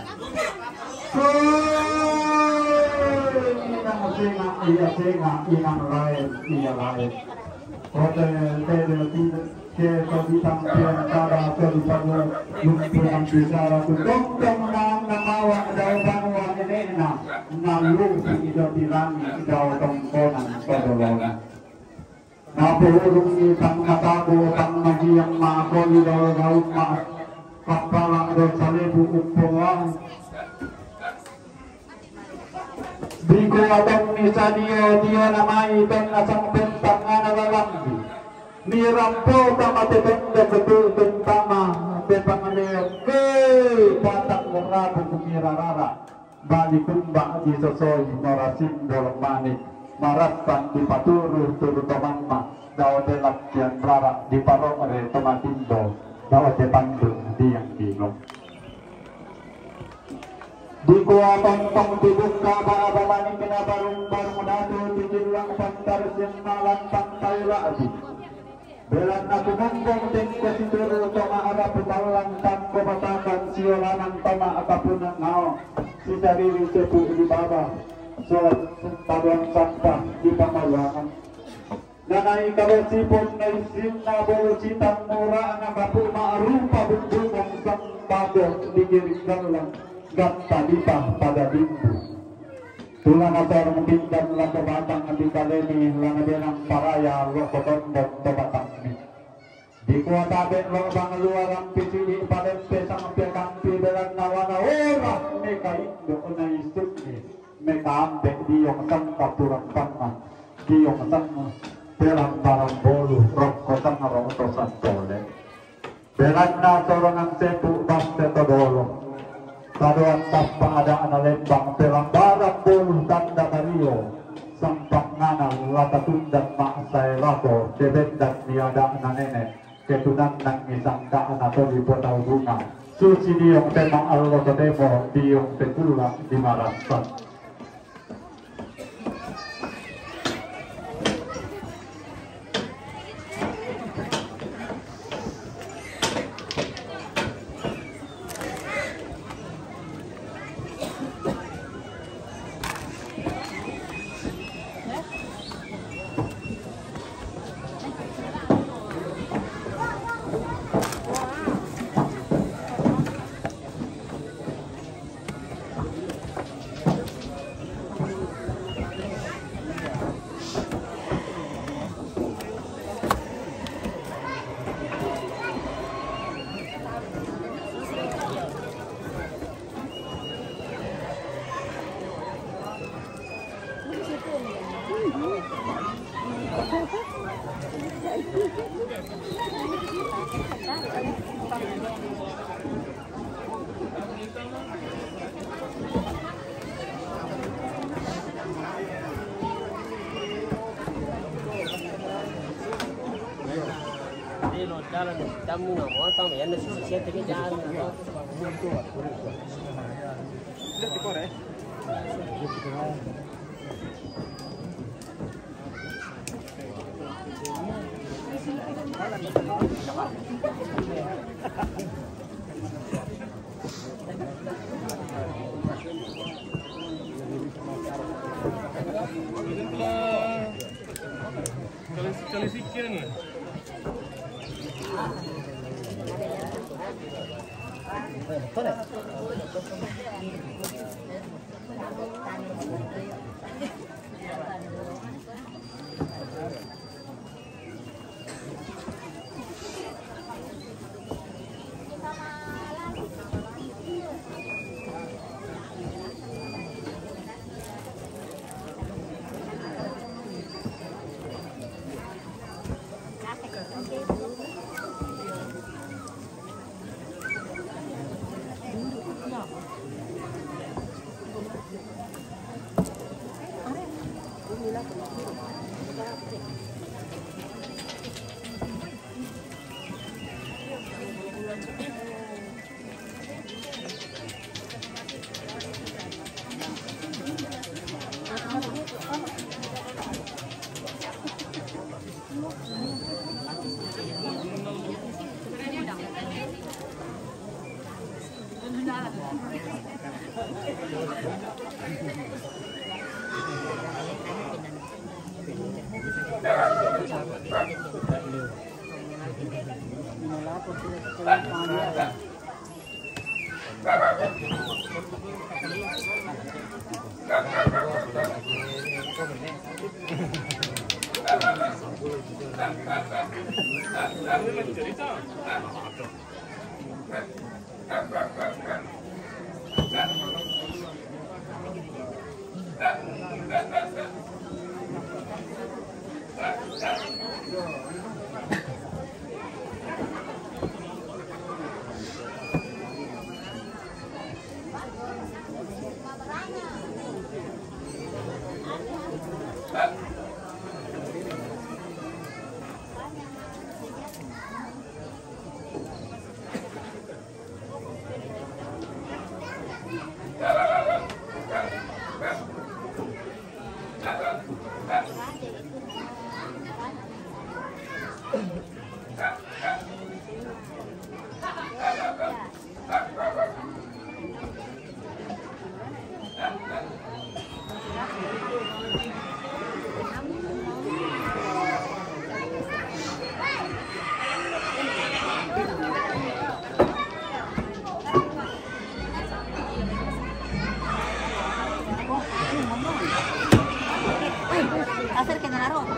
Inang sengak iya sengak inang lain iya lain. Hotel tele tidak. Keto bitang pian tada keto bitang lumpunan bicara tu tongtong nang namawa dau banua nenekna. Nalupi ido bilangi dau tongkonan todolona. Napo urung ni tang matabu tang magiang ma koli dau dau ma. Kapala do salebu upoang. Dikua tong ni sadio dio namai tong nasang pentang ana lalambi. Ni rampo tama te tenda betul tentama te pangaleo ke patang rabu kumira rara. Bali kumba di sosoi marasin dolong manik. Marasang di paturu turu tomamma dao te lakkian rara di parokre tomatindo dao te pandung diang dino. Dikua tontong dibukka baba manikna barung-barung datu dijillang pantar sinna lantang taila'bi. Belanna kumombong tengko situru toma ara putallang takko batakan sio lanang toma akapunang nao. Sitariri sepu di baba. Sola paduan sampah di pamaluangan. Nanai kabosipon naisinna bolu sitang mura'na kapu ma'rupa bumbungan sembako digiring gallang gatta dipa pada bimbu. Tulana sorong pinggan lako batang dikalemi lana benang paraya loko tondok to batangmi. Dikua tabe lobang luarang pisidi palempe sang pekampi belanna wana ora meka indo naisukni. Mekaambe diong sangka purang panna diong sang pelang barang bolu rokko sang rokko santole. Belanna sorongan sepu baste todolo. Tadoan tappa ada ana lembang pelang barang bolu tanda bario. Sampangngana lata tundan maksae lako kebendan ni ada ana nenek. Ketunannangngi sangka'na toli potau bunga. Susi diong te ma'allo totemo diong te pulang di marassan. Acérquense a la ropa.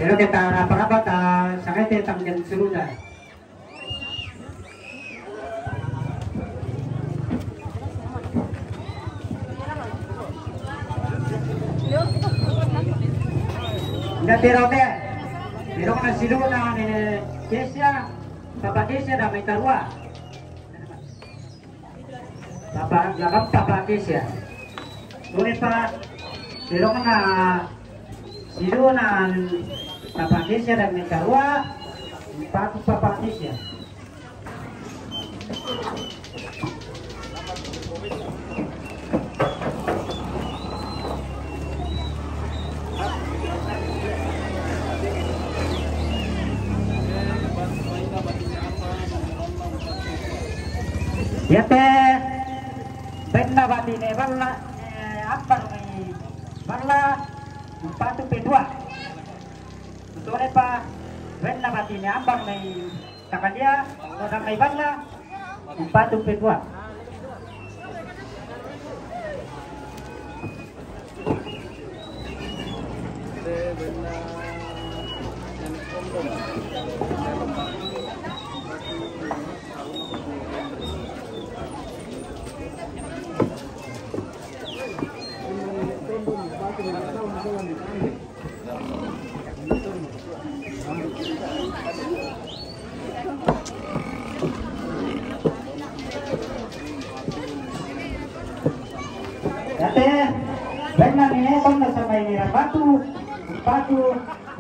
Pero kita rapat-rapat, ah, sakit ya, tanggal suruh dah. Nda tero te. Pero na sidu na nene Kesia, papa Kesia da mai karua. Papa, lakap papa Kesia. Tole pa, pero na sidu na papa Kesia da mai karua, patu papa Kesia. Iate bainna batine balla, eh, ambar mai balla, patu pe dua. Tole pa bainna batine ambar mai takadia, to mai balla, patu pe dua. Iate bainna nene Tondo sama nene Rambatu, patu,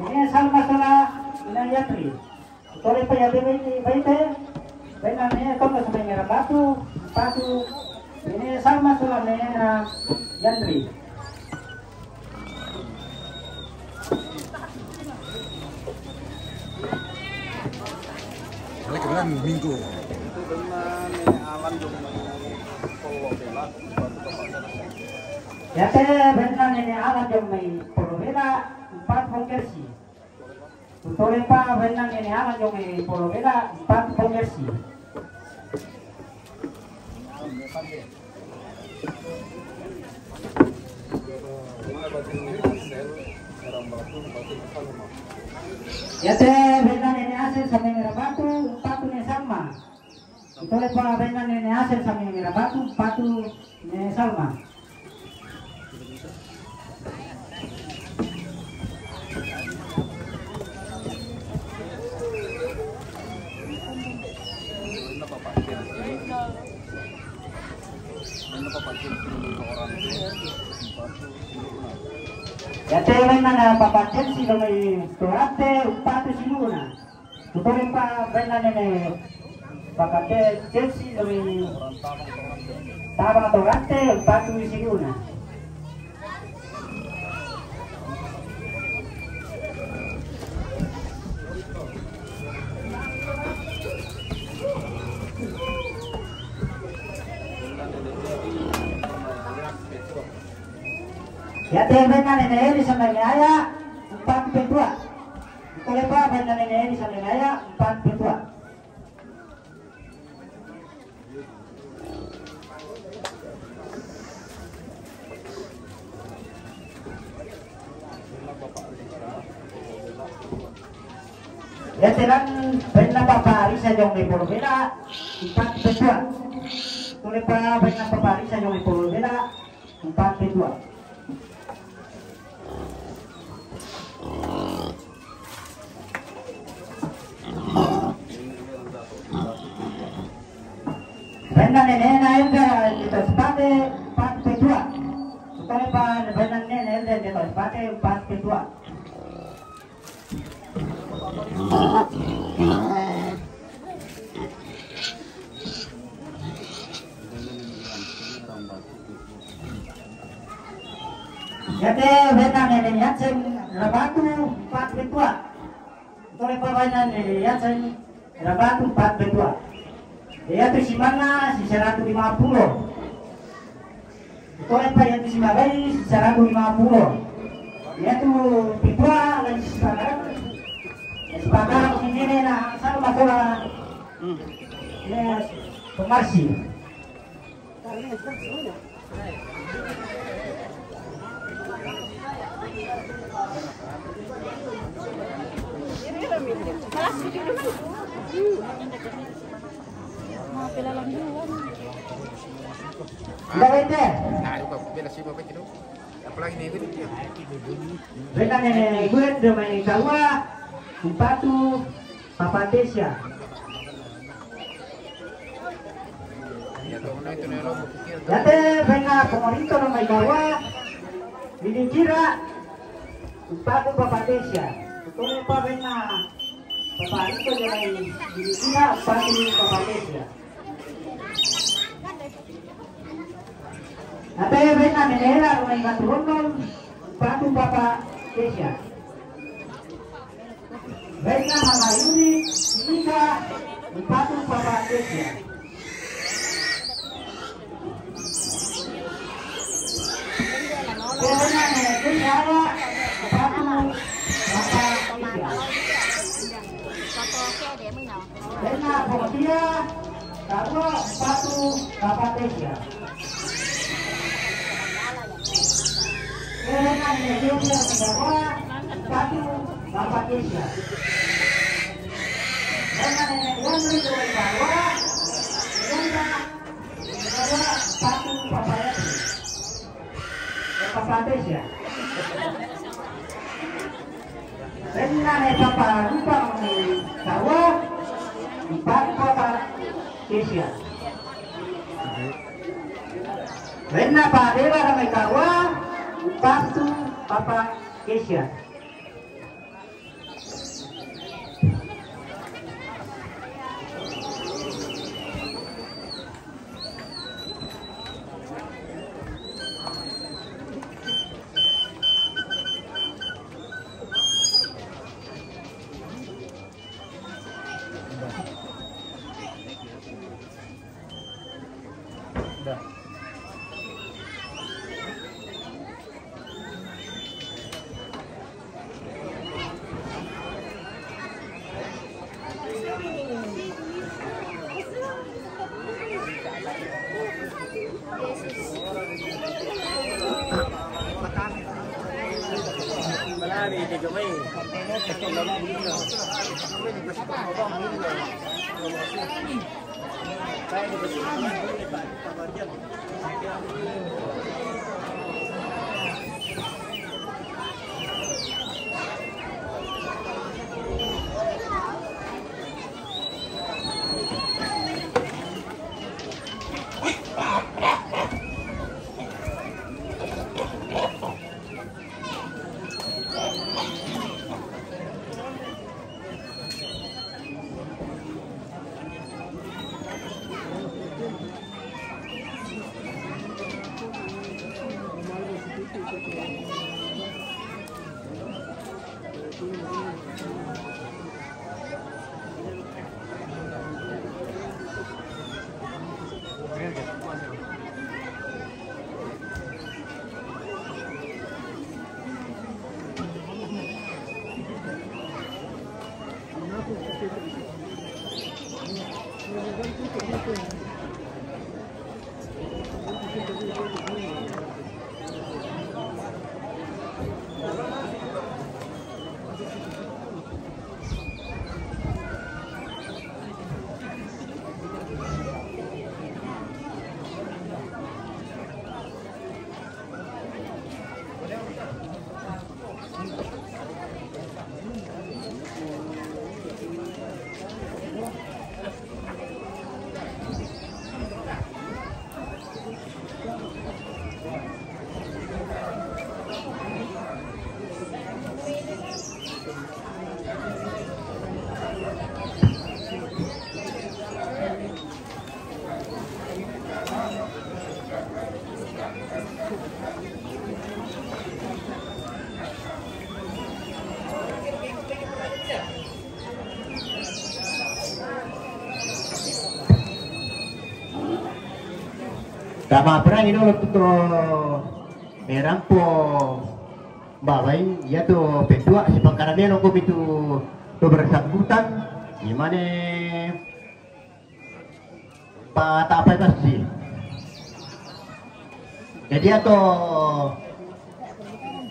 nene Salma sola nene Yatri. Tole pa iate baite, baite, bainna nene Tondo sama nene Rambatu, patu, nene Salma sola nene Yatri. Balik ke dalam minggu. Iate bainna nene Alan jo mai Polovela, patu pong kersi. Tole pa bainna nene Alan jo mai Polovela, patu pong kersi. Iate bainna nene Asel sama nene Rambatu, patu nene Salma. Tole pa bainna nene Asel sama nene Rambatu, patu nene Salma. Iate bainna nene papa Chelsea lo mai Torante, patu sinuna. Tole pa bainna nene papa Chelsea lo mai Tabang Torante, patu sinuna. Iate bainna nene Eri sama nene Aya, patu pe dua. Tole pa bainna nene Eri sama nene Aya, patu pe dua. Yate lan bainna Papa Risa Jong Depol Bela, empat petua. Tole pa bainna Papa Risa Jong Depol Bela, empat petua. Bainna Nene Elda Dito Sipate, empat petua. Tole pa bainna Nene Elda Dito Sipate, empat petua. Yate bainna Nene Yasin Rabatu, empat petua. Tole pa bainna Nene Yasin Rabatu, empat petua. Yatu si Mana si seratus lima puluh. Tole pa yatu si Magai si seratus lima puluh. Yatu petua lagi si Pagarang. Si Pagarang si Nene na satu masalah. Ya, pemarsi. Nda bete. Apalagi nih, gue. Bainna Nene Gwen Damai Karua, empatu, Papa Tesia. Yate bainna Pongorito Damai Karua, Dini Kira, empatu, Papa Tesia. Tole pa bainna Pongorito Damai, Dini Kira, empatu, Papa Tesia. Yate bainna Nene Ela Damai Katurondol, empatu, Papa Tesia. Bainna Mama Yuni, Nika, empatu, Papa Tesia. Bainna Nene Tesia, empatu, Papa Tesia. Bainna Pongtia Karua, empatu, Papa Tesia. Bainna Nene Tesia Karua, empatu, Papa Tesia. Bainna Nene Wandri Karua, Karua, empatu, Papa Tesia. Papa Tesia. Bainna ne Papa Lubang Karua, empatu, Papa Tesia. Bainna Pa Dewa Damai Karua, empatu, Papa Tesia. Tama perangi dolo tu to, eh, rampo babai, iya tu petua si pangkara melo ko mitu to bersangkutan, imane patapai pasti. Jadi ato,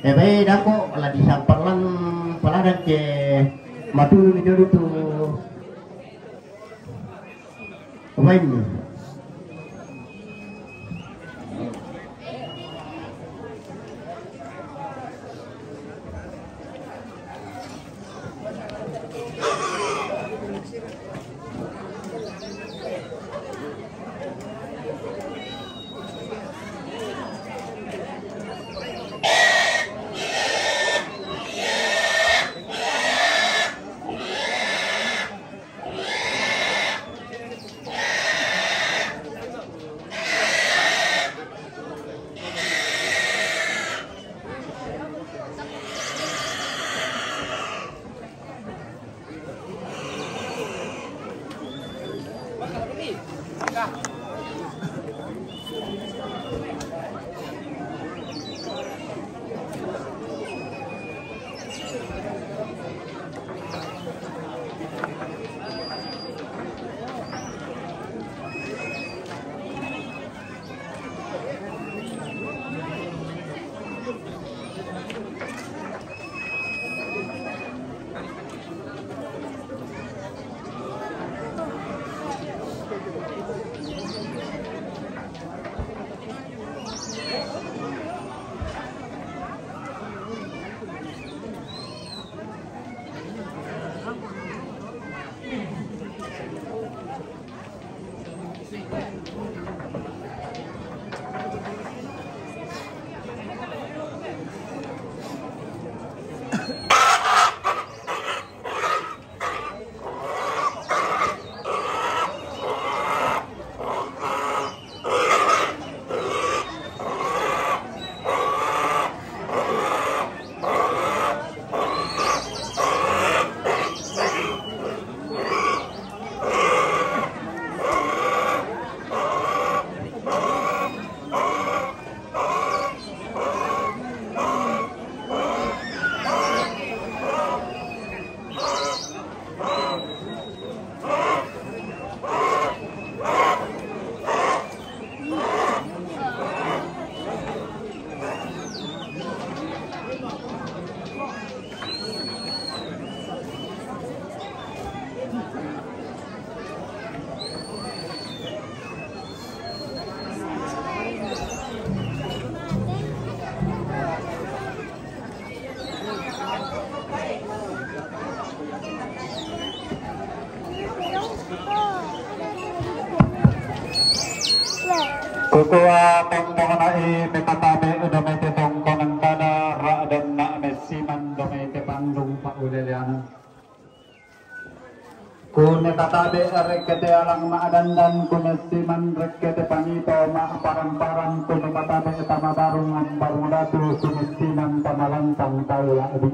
eh, bai dako la disamparlan paladan ke matulu ni jodu tu. Wainni. Kukua tongtongna'i mekatabe' uda mai te tongkonan tada ra'danna messiman do mai te pandung pa'uleleana. Kunekatabe' rekke te alang ma'dandan, kumessiman rekke te panito ma'paran-paran, kunekatabe' tama barung ambarung datu, kumessiman tama lantang tau la'bi.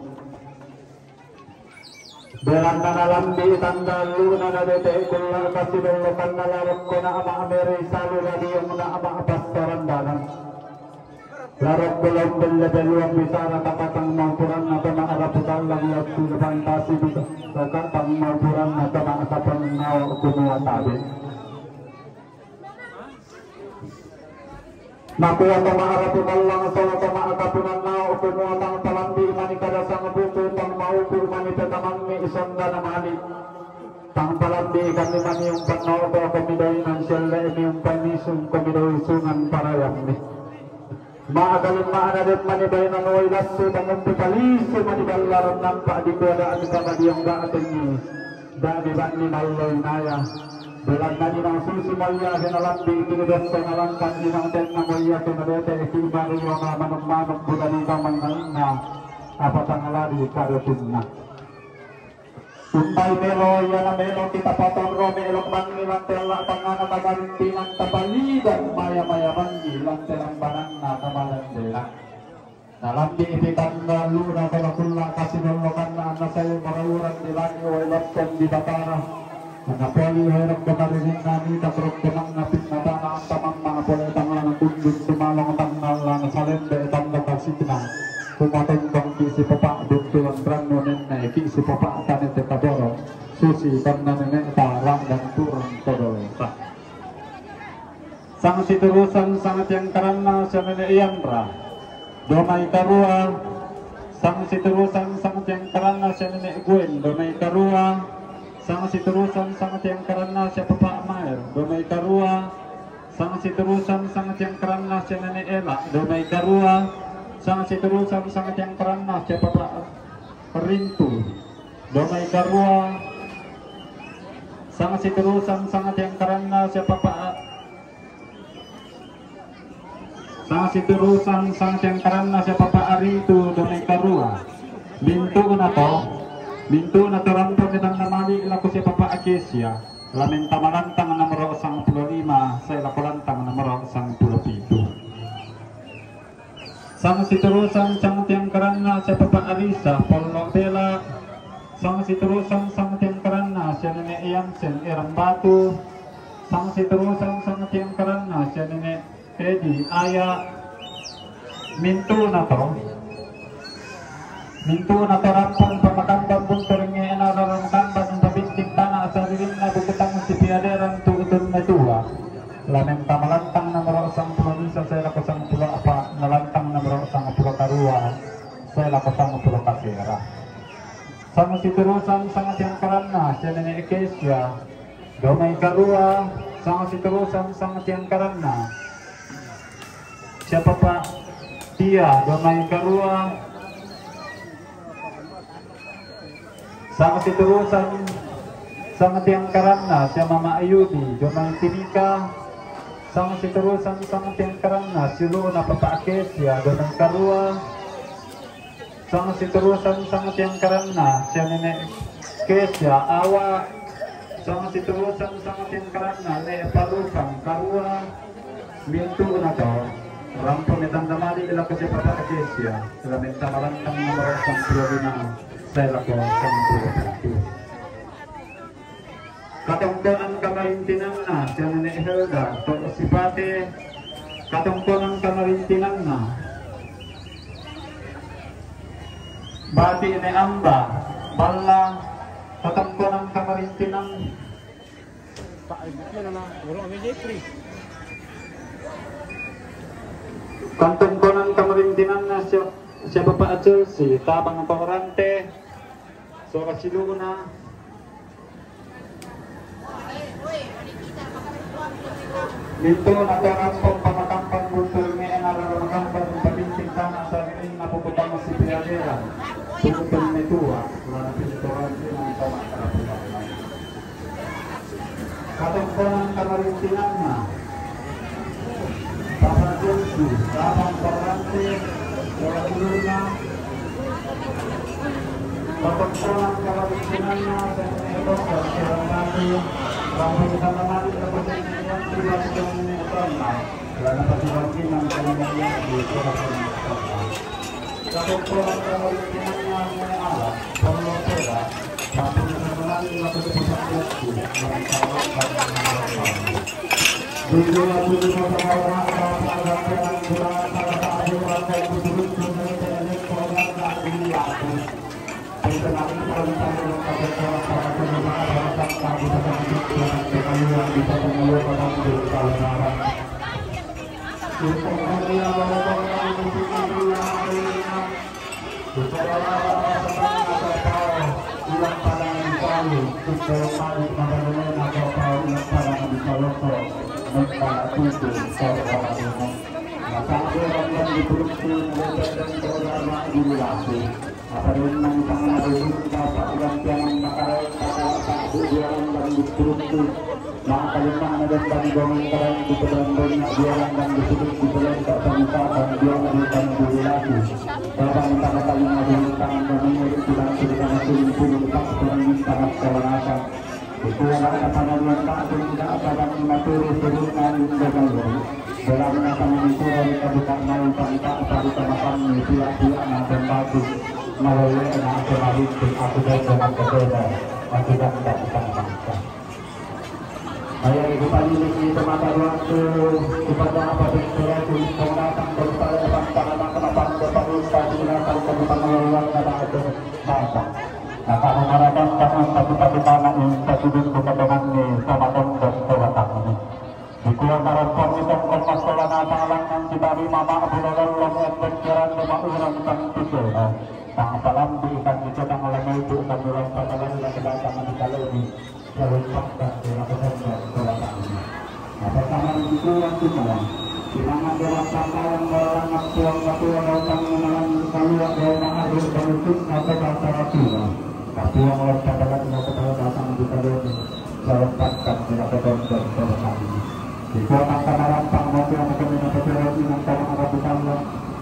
Belanna nalambi' tanda allu'na nadete' kulla' kasidollokanna la rokko na ma'mere salu ladiong na ma'passarandanan. La rokko la umbelle-belluang bisara tapatang maupuranna tama arapu tallang lattu fantasi bisa, takatang maupuranna tama kapannawa kumua tabe'. Nakua tama arapu tallang sola tama kapannawa kumua tang palambi' mani kada sangbuku, tang maupu' mani petamammi' sondana mani. Tang palambi' kami mani umpannawa komi doi nan selle'mi umpamisung komi doi sungan parayammi. Ma'kalimma'na den mani bainang wai lassu, tang umpipalisu mani ballaran nampa' dikua da'mi pakadiong da'tengngi, da'mi banni malloi naya. Belanna inang susi moia ke nalambi' kini dosso nalangkan inang tenna moia ke nadete' ki mario manuk-manuk buda dika mannainna apa tangaladi kadotinna. Umbai melo ia namelo kita patorro melo bangi lante alla tangana tabarintinan tapalidan maya-maya bangi lante lambananna tabadan bela. Nalambi' pitanna allu'na tala kulla' kasidollokanna anna sai marauran di lagi wai lottong di Batara. Napoli herok kemari nani takrok kemang napit mata nang tamang mana pole tangana kundin tumalong tangana salembe tanda tasikna. Kumatong kongki si pepak bintuan ranu nenne ki si pepak tane te kaboro. Susi tanna nene tara dan turun kodol. Sang siturusan sang tiang karanna sia nene Ianra. Domai karua. Sang siturusan sang tiang karanna sia nene Gwen. Domai karua. Sang siturusan sang tiang karanna sia pepak Maer. Domai karua. Sang siturusan sang tiang karanna sia nene Ela. Domai karua. Sang siturusan sang tiang karanna sia pepak Rintu. Domai karua. Sang siturusan sang tiang karanna sia pepak Sang siturusan sang tiang karanna sia pepak Arintu domai karua. Bintu na to. Bintu na to rampo mitang namali lako sia pepak Akesia. Lamen tamalantang nomor sang pulo lima, saya lako lantang nomor sang pulo pitu. Sang siturusan sang tiang karanna sia pepak Arisa, Pollo Bela. Sang siturusan sang tiang karanna sia nene Iansen, Erang Batu. Sang siturusan sang tiang karanna sia nene Edi Aya. Mintu na to. Mintu na to rampung pamakamban bunturing ena raram kamban pabinting tana saririnna bukutang si piaderan tu itun metua. Lamen tamalantang nomor sang pulo misa saya lako sang pulo apa, nalantang nomor sang pulo karua saya lako sang pulo kasera. Sang siturusan sang tiang karanna sia nene Ekesia. Domai karua. Sang siturusan sang tiang karanna sia pepak Tia. Domai karua. Sang siturusan sang tiang karanna sia mama Ayudi. Domai tinika. Sang siturusan sang tiang karanna sia lu'una pepak Akesia. Domai karua. Sang siturusan sang tiang karanna sia nene Kesia Awa. Sang siturusan sang tiang karanna le parupang karua. Mintu na to rampo mitang namali lako sia pepak Akesia. Lamen tamalantang nomor sang pulo lima, saya lako sang pulo pitu. Katongkonan kamarintinanna sia nene Helda to sipate. Katongkonan kamarintinanna Bati ne Amba Balla. Katongkonan kamarintinan Katongkonan kamarintinanna sia, sia pepak Chelsea, Tabang Torante. Sola silu'una. Mintu na to rampung pamakamban bunturing ena raram kamban pabinting tana saririnna bukutang si piaderan tu itun metua, lana pintoran sinan tama karaputanna. Katongkonan kamarintinanna Papa Kunci, Tabang Torante, Jawa Timurna. Katongkonan kamarintinanna Sene Kota Serang Batu. Rambu Samamani Kabupaten Sene Kota. Lana Pasibantinang Kalimantan di Kota Serang Batu. Katongkonan kamarintinanna Sene Ala, Pamlopera. Maka lima ada dan kami doang terang di penerang banyak jualan dan disebut di pelan tak terbuka dan dia ada kami dulu lagi. Bapak minta kata lima dulu tangan kami untuk tidak cerita masing pun tak terang minta kata. Itu adalah kata yang tak ada tidak ada dan mengatur turun angin dan lalu. Dalam masa mengatur dari kabuka mau tanpa apa di tempat kami pihak-pihak nak dan bagus. Mau nak kemarin aku dan dengan berbeda. Aku dan tak bisa. Saya ibu panilik itu mata ruang tu kepada apa berkira tu pendatang daripada depan pada mata depan depan kita digunakan ke depan luar pada itu mata. Maka mengharapkan kamu pagi-pagi tanah ini satu bin buka dengan ni sama dan berkira ini. Di keluarga Rasul itu kau masalah nata alam yang kita di mama abu dalam lam berkira lima orang tang tiga. Tang apalam di ikan itu tang alam itu tang dalam patalan dan kedatangan di kalau ini. Serentak dan dilakukan dan berapa ini. Apa sama di itu waktu malam. Di mana dalam patalan berlangat tuang ketua datang menelan keluar dari maharus berikut atau acara tua. Tapi yang oleh patalan yang ketua datang di kalau ini. Serentak dan dilakukan dan berapa ini. Di kota Semarang, Pak Bupati, yang mungkin ini berapa ini, yang sama ada di dalam.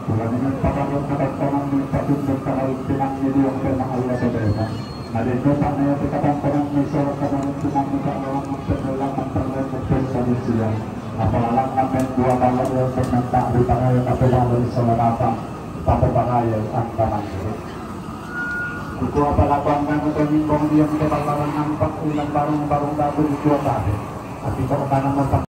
Bulan ini, Pak Bupati, Pak Bupati, Pak Bupati, Pak Bupati, Pak Bupati, Nah, di kota ini, kita tonton misal kamu cuma minta orang penyelam, penyelam, penyelam, penyelam. Apalagi sampai dua tahun yang ternyata di tanah yang tak pernah dari selama datang, tak pernah yang angkanan ini. Kuku apa lakukan kamu, tonying kong diam ke bakalan nampak ulang barung-barung batu di kota. Tapi kok mana mau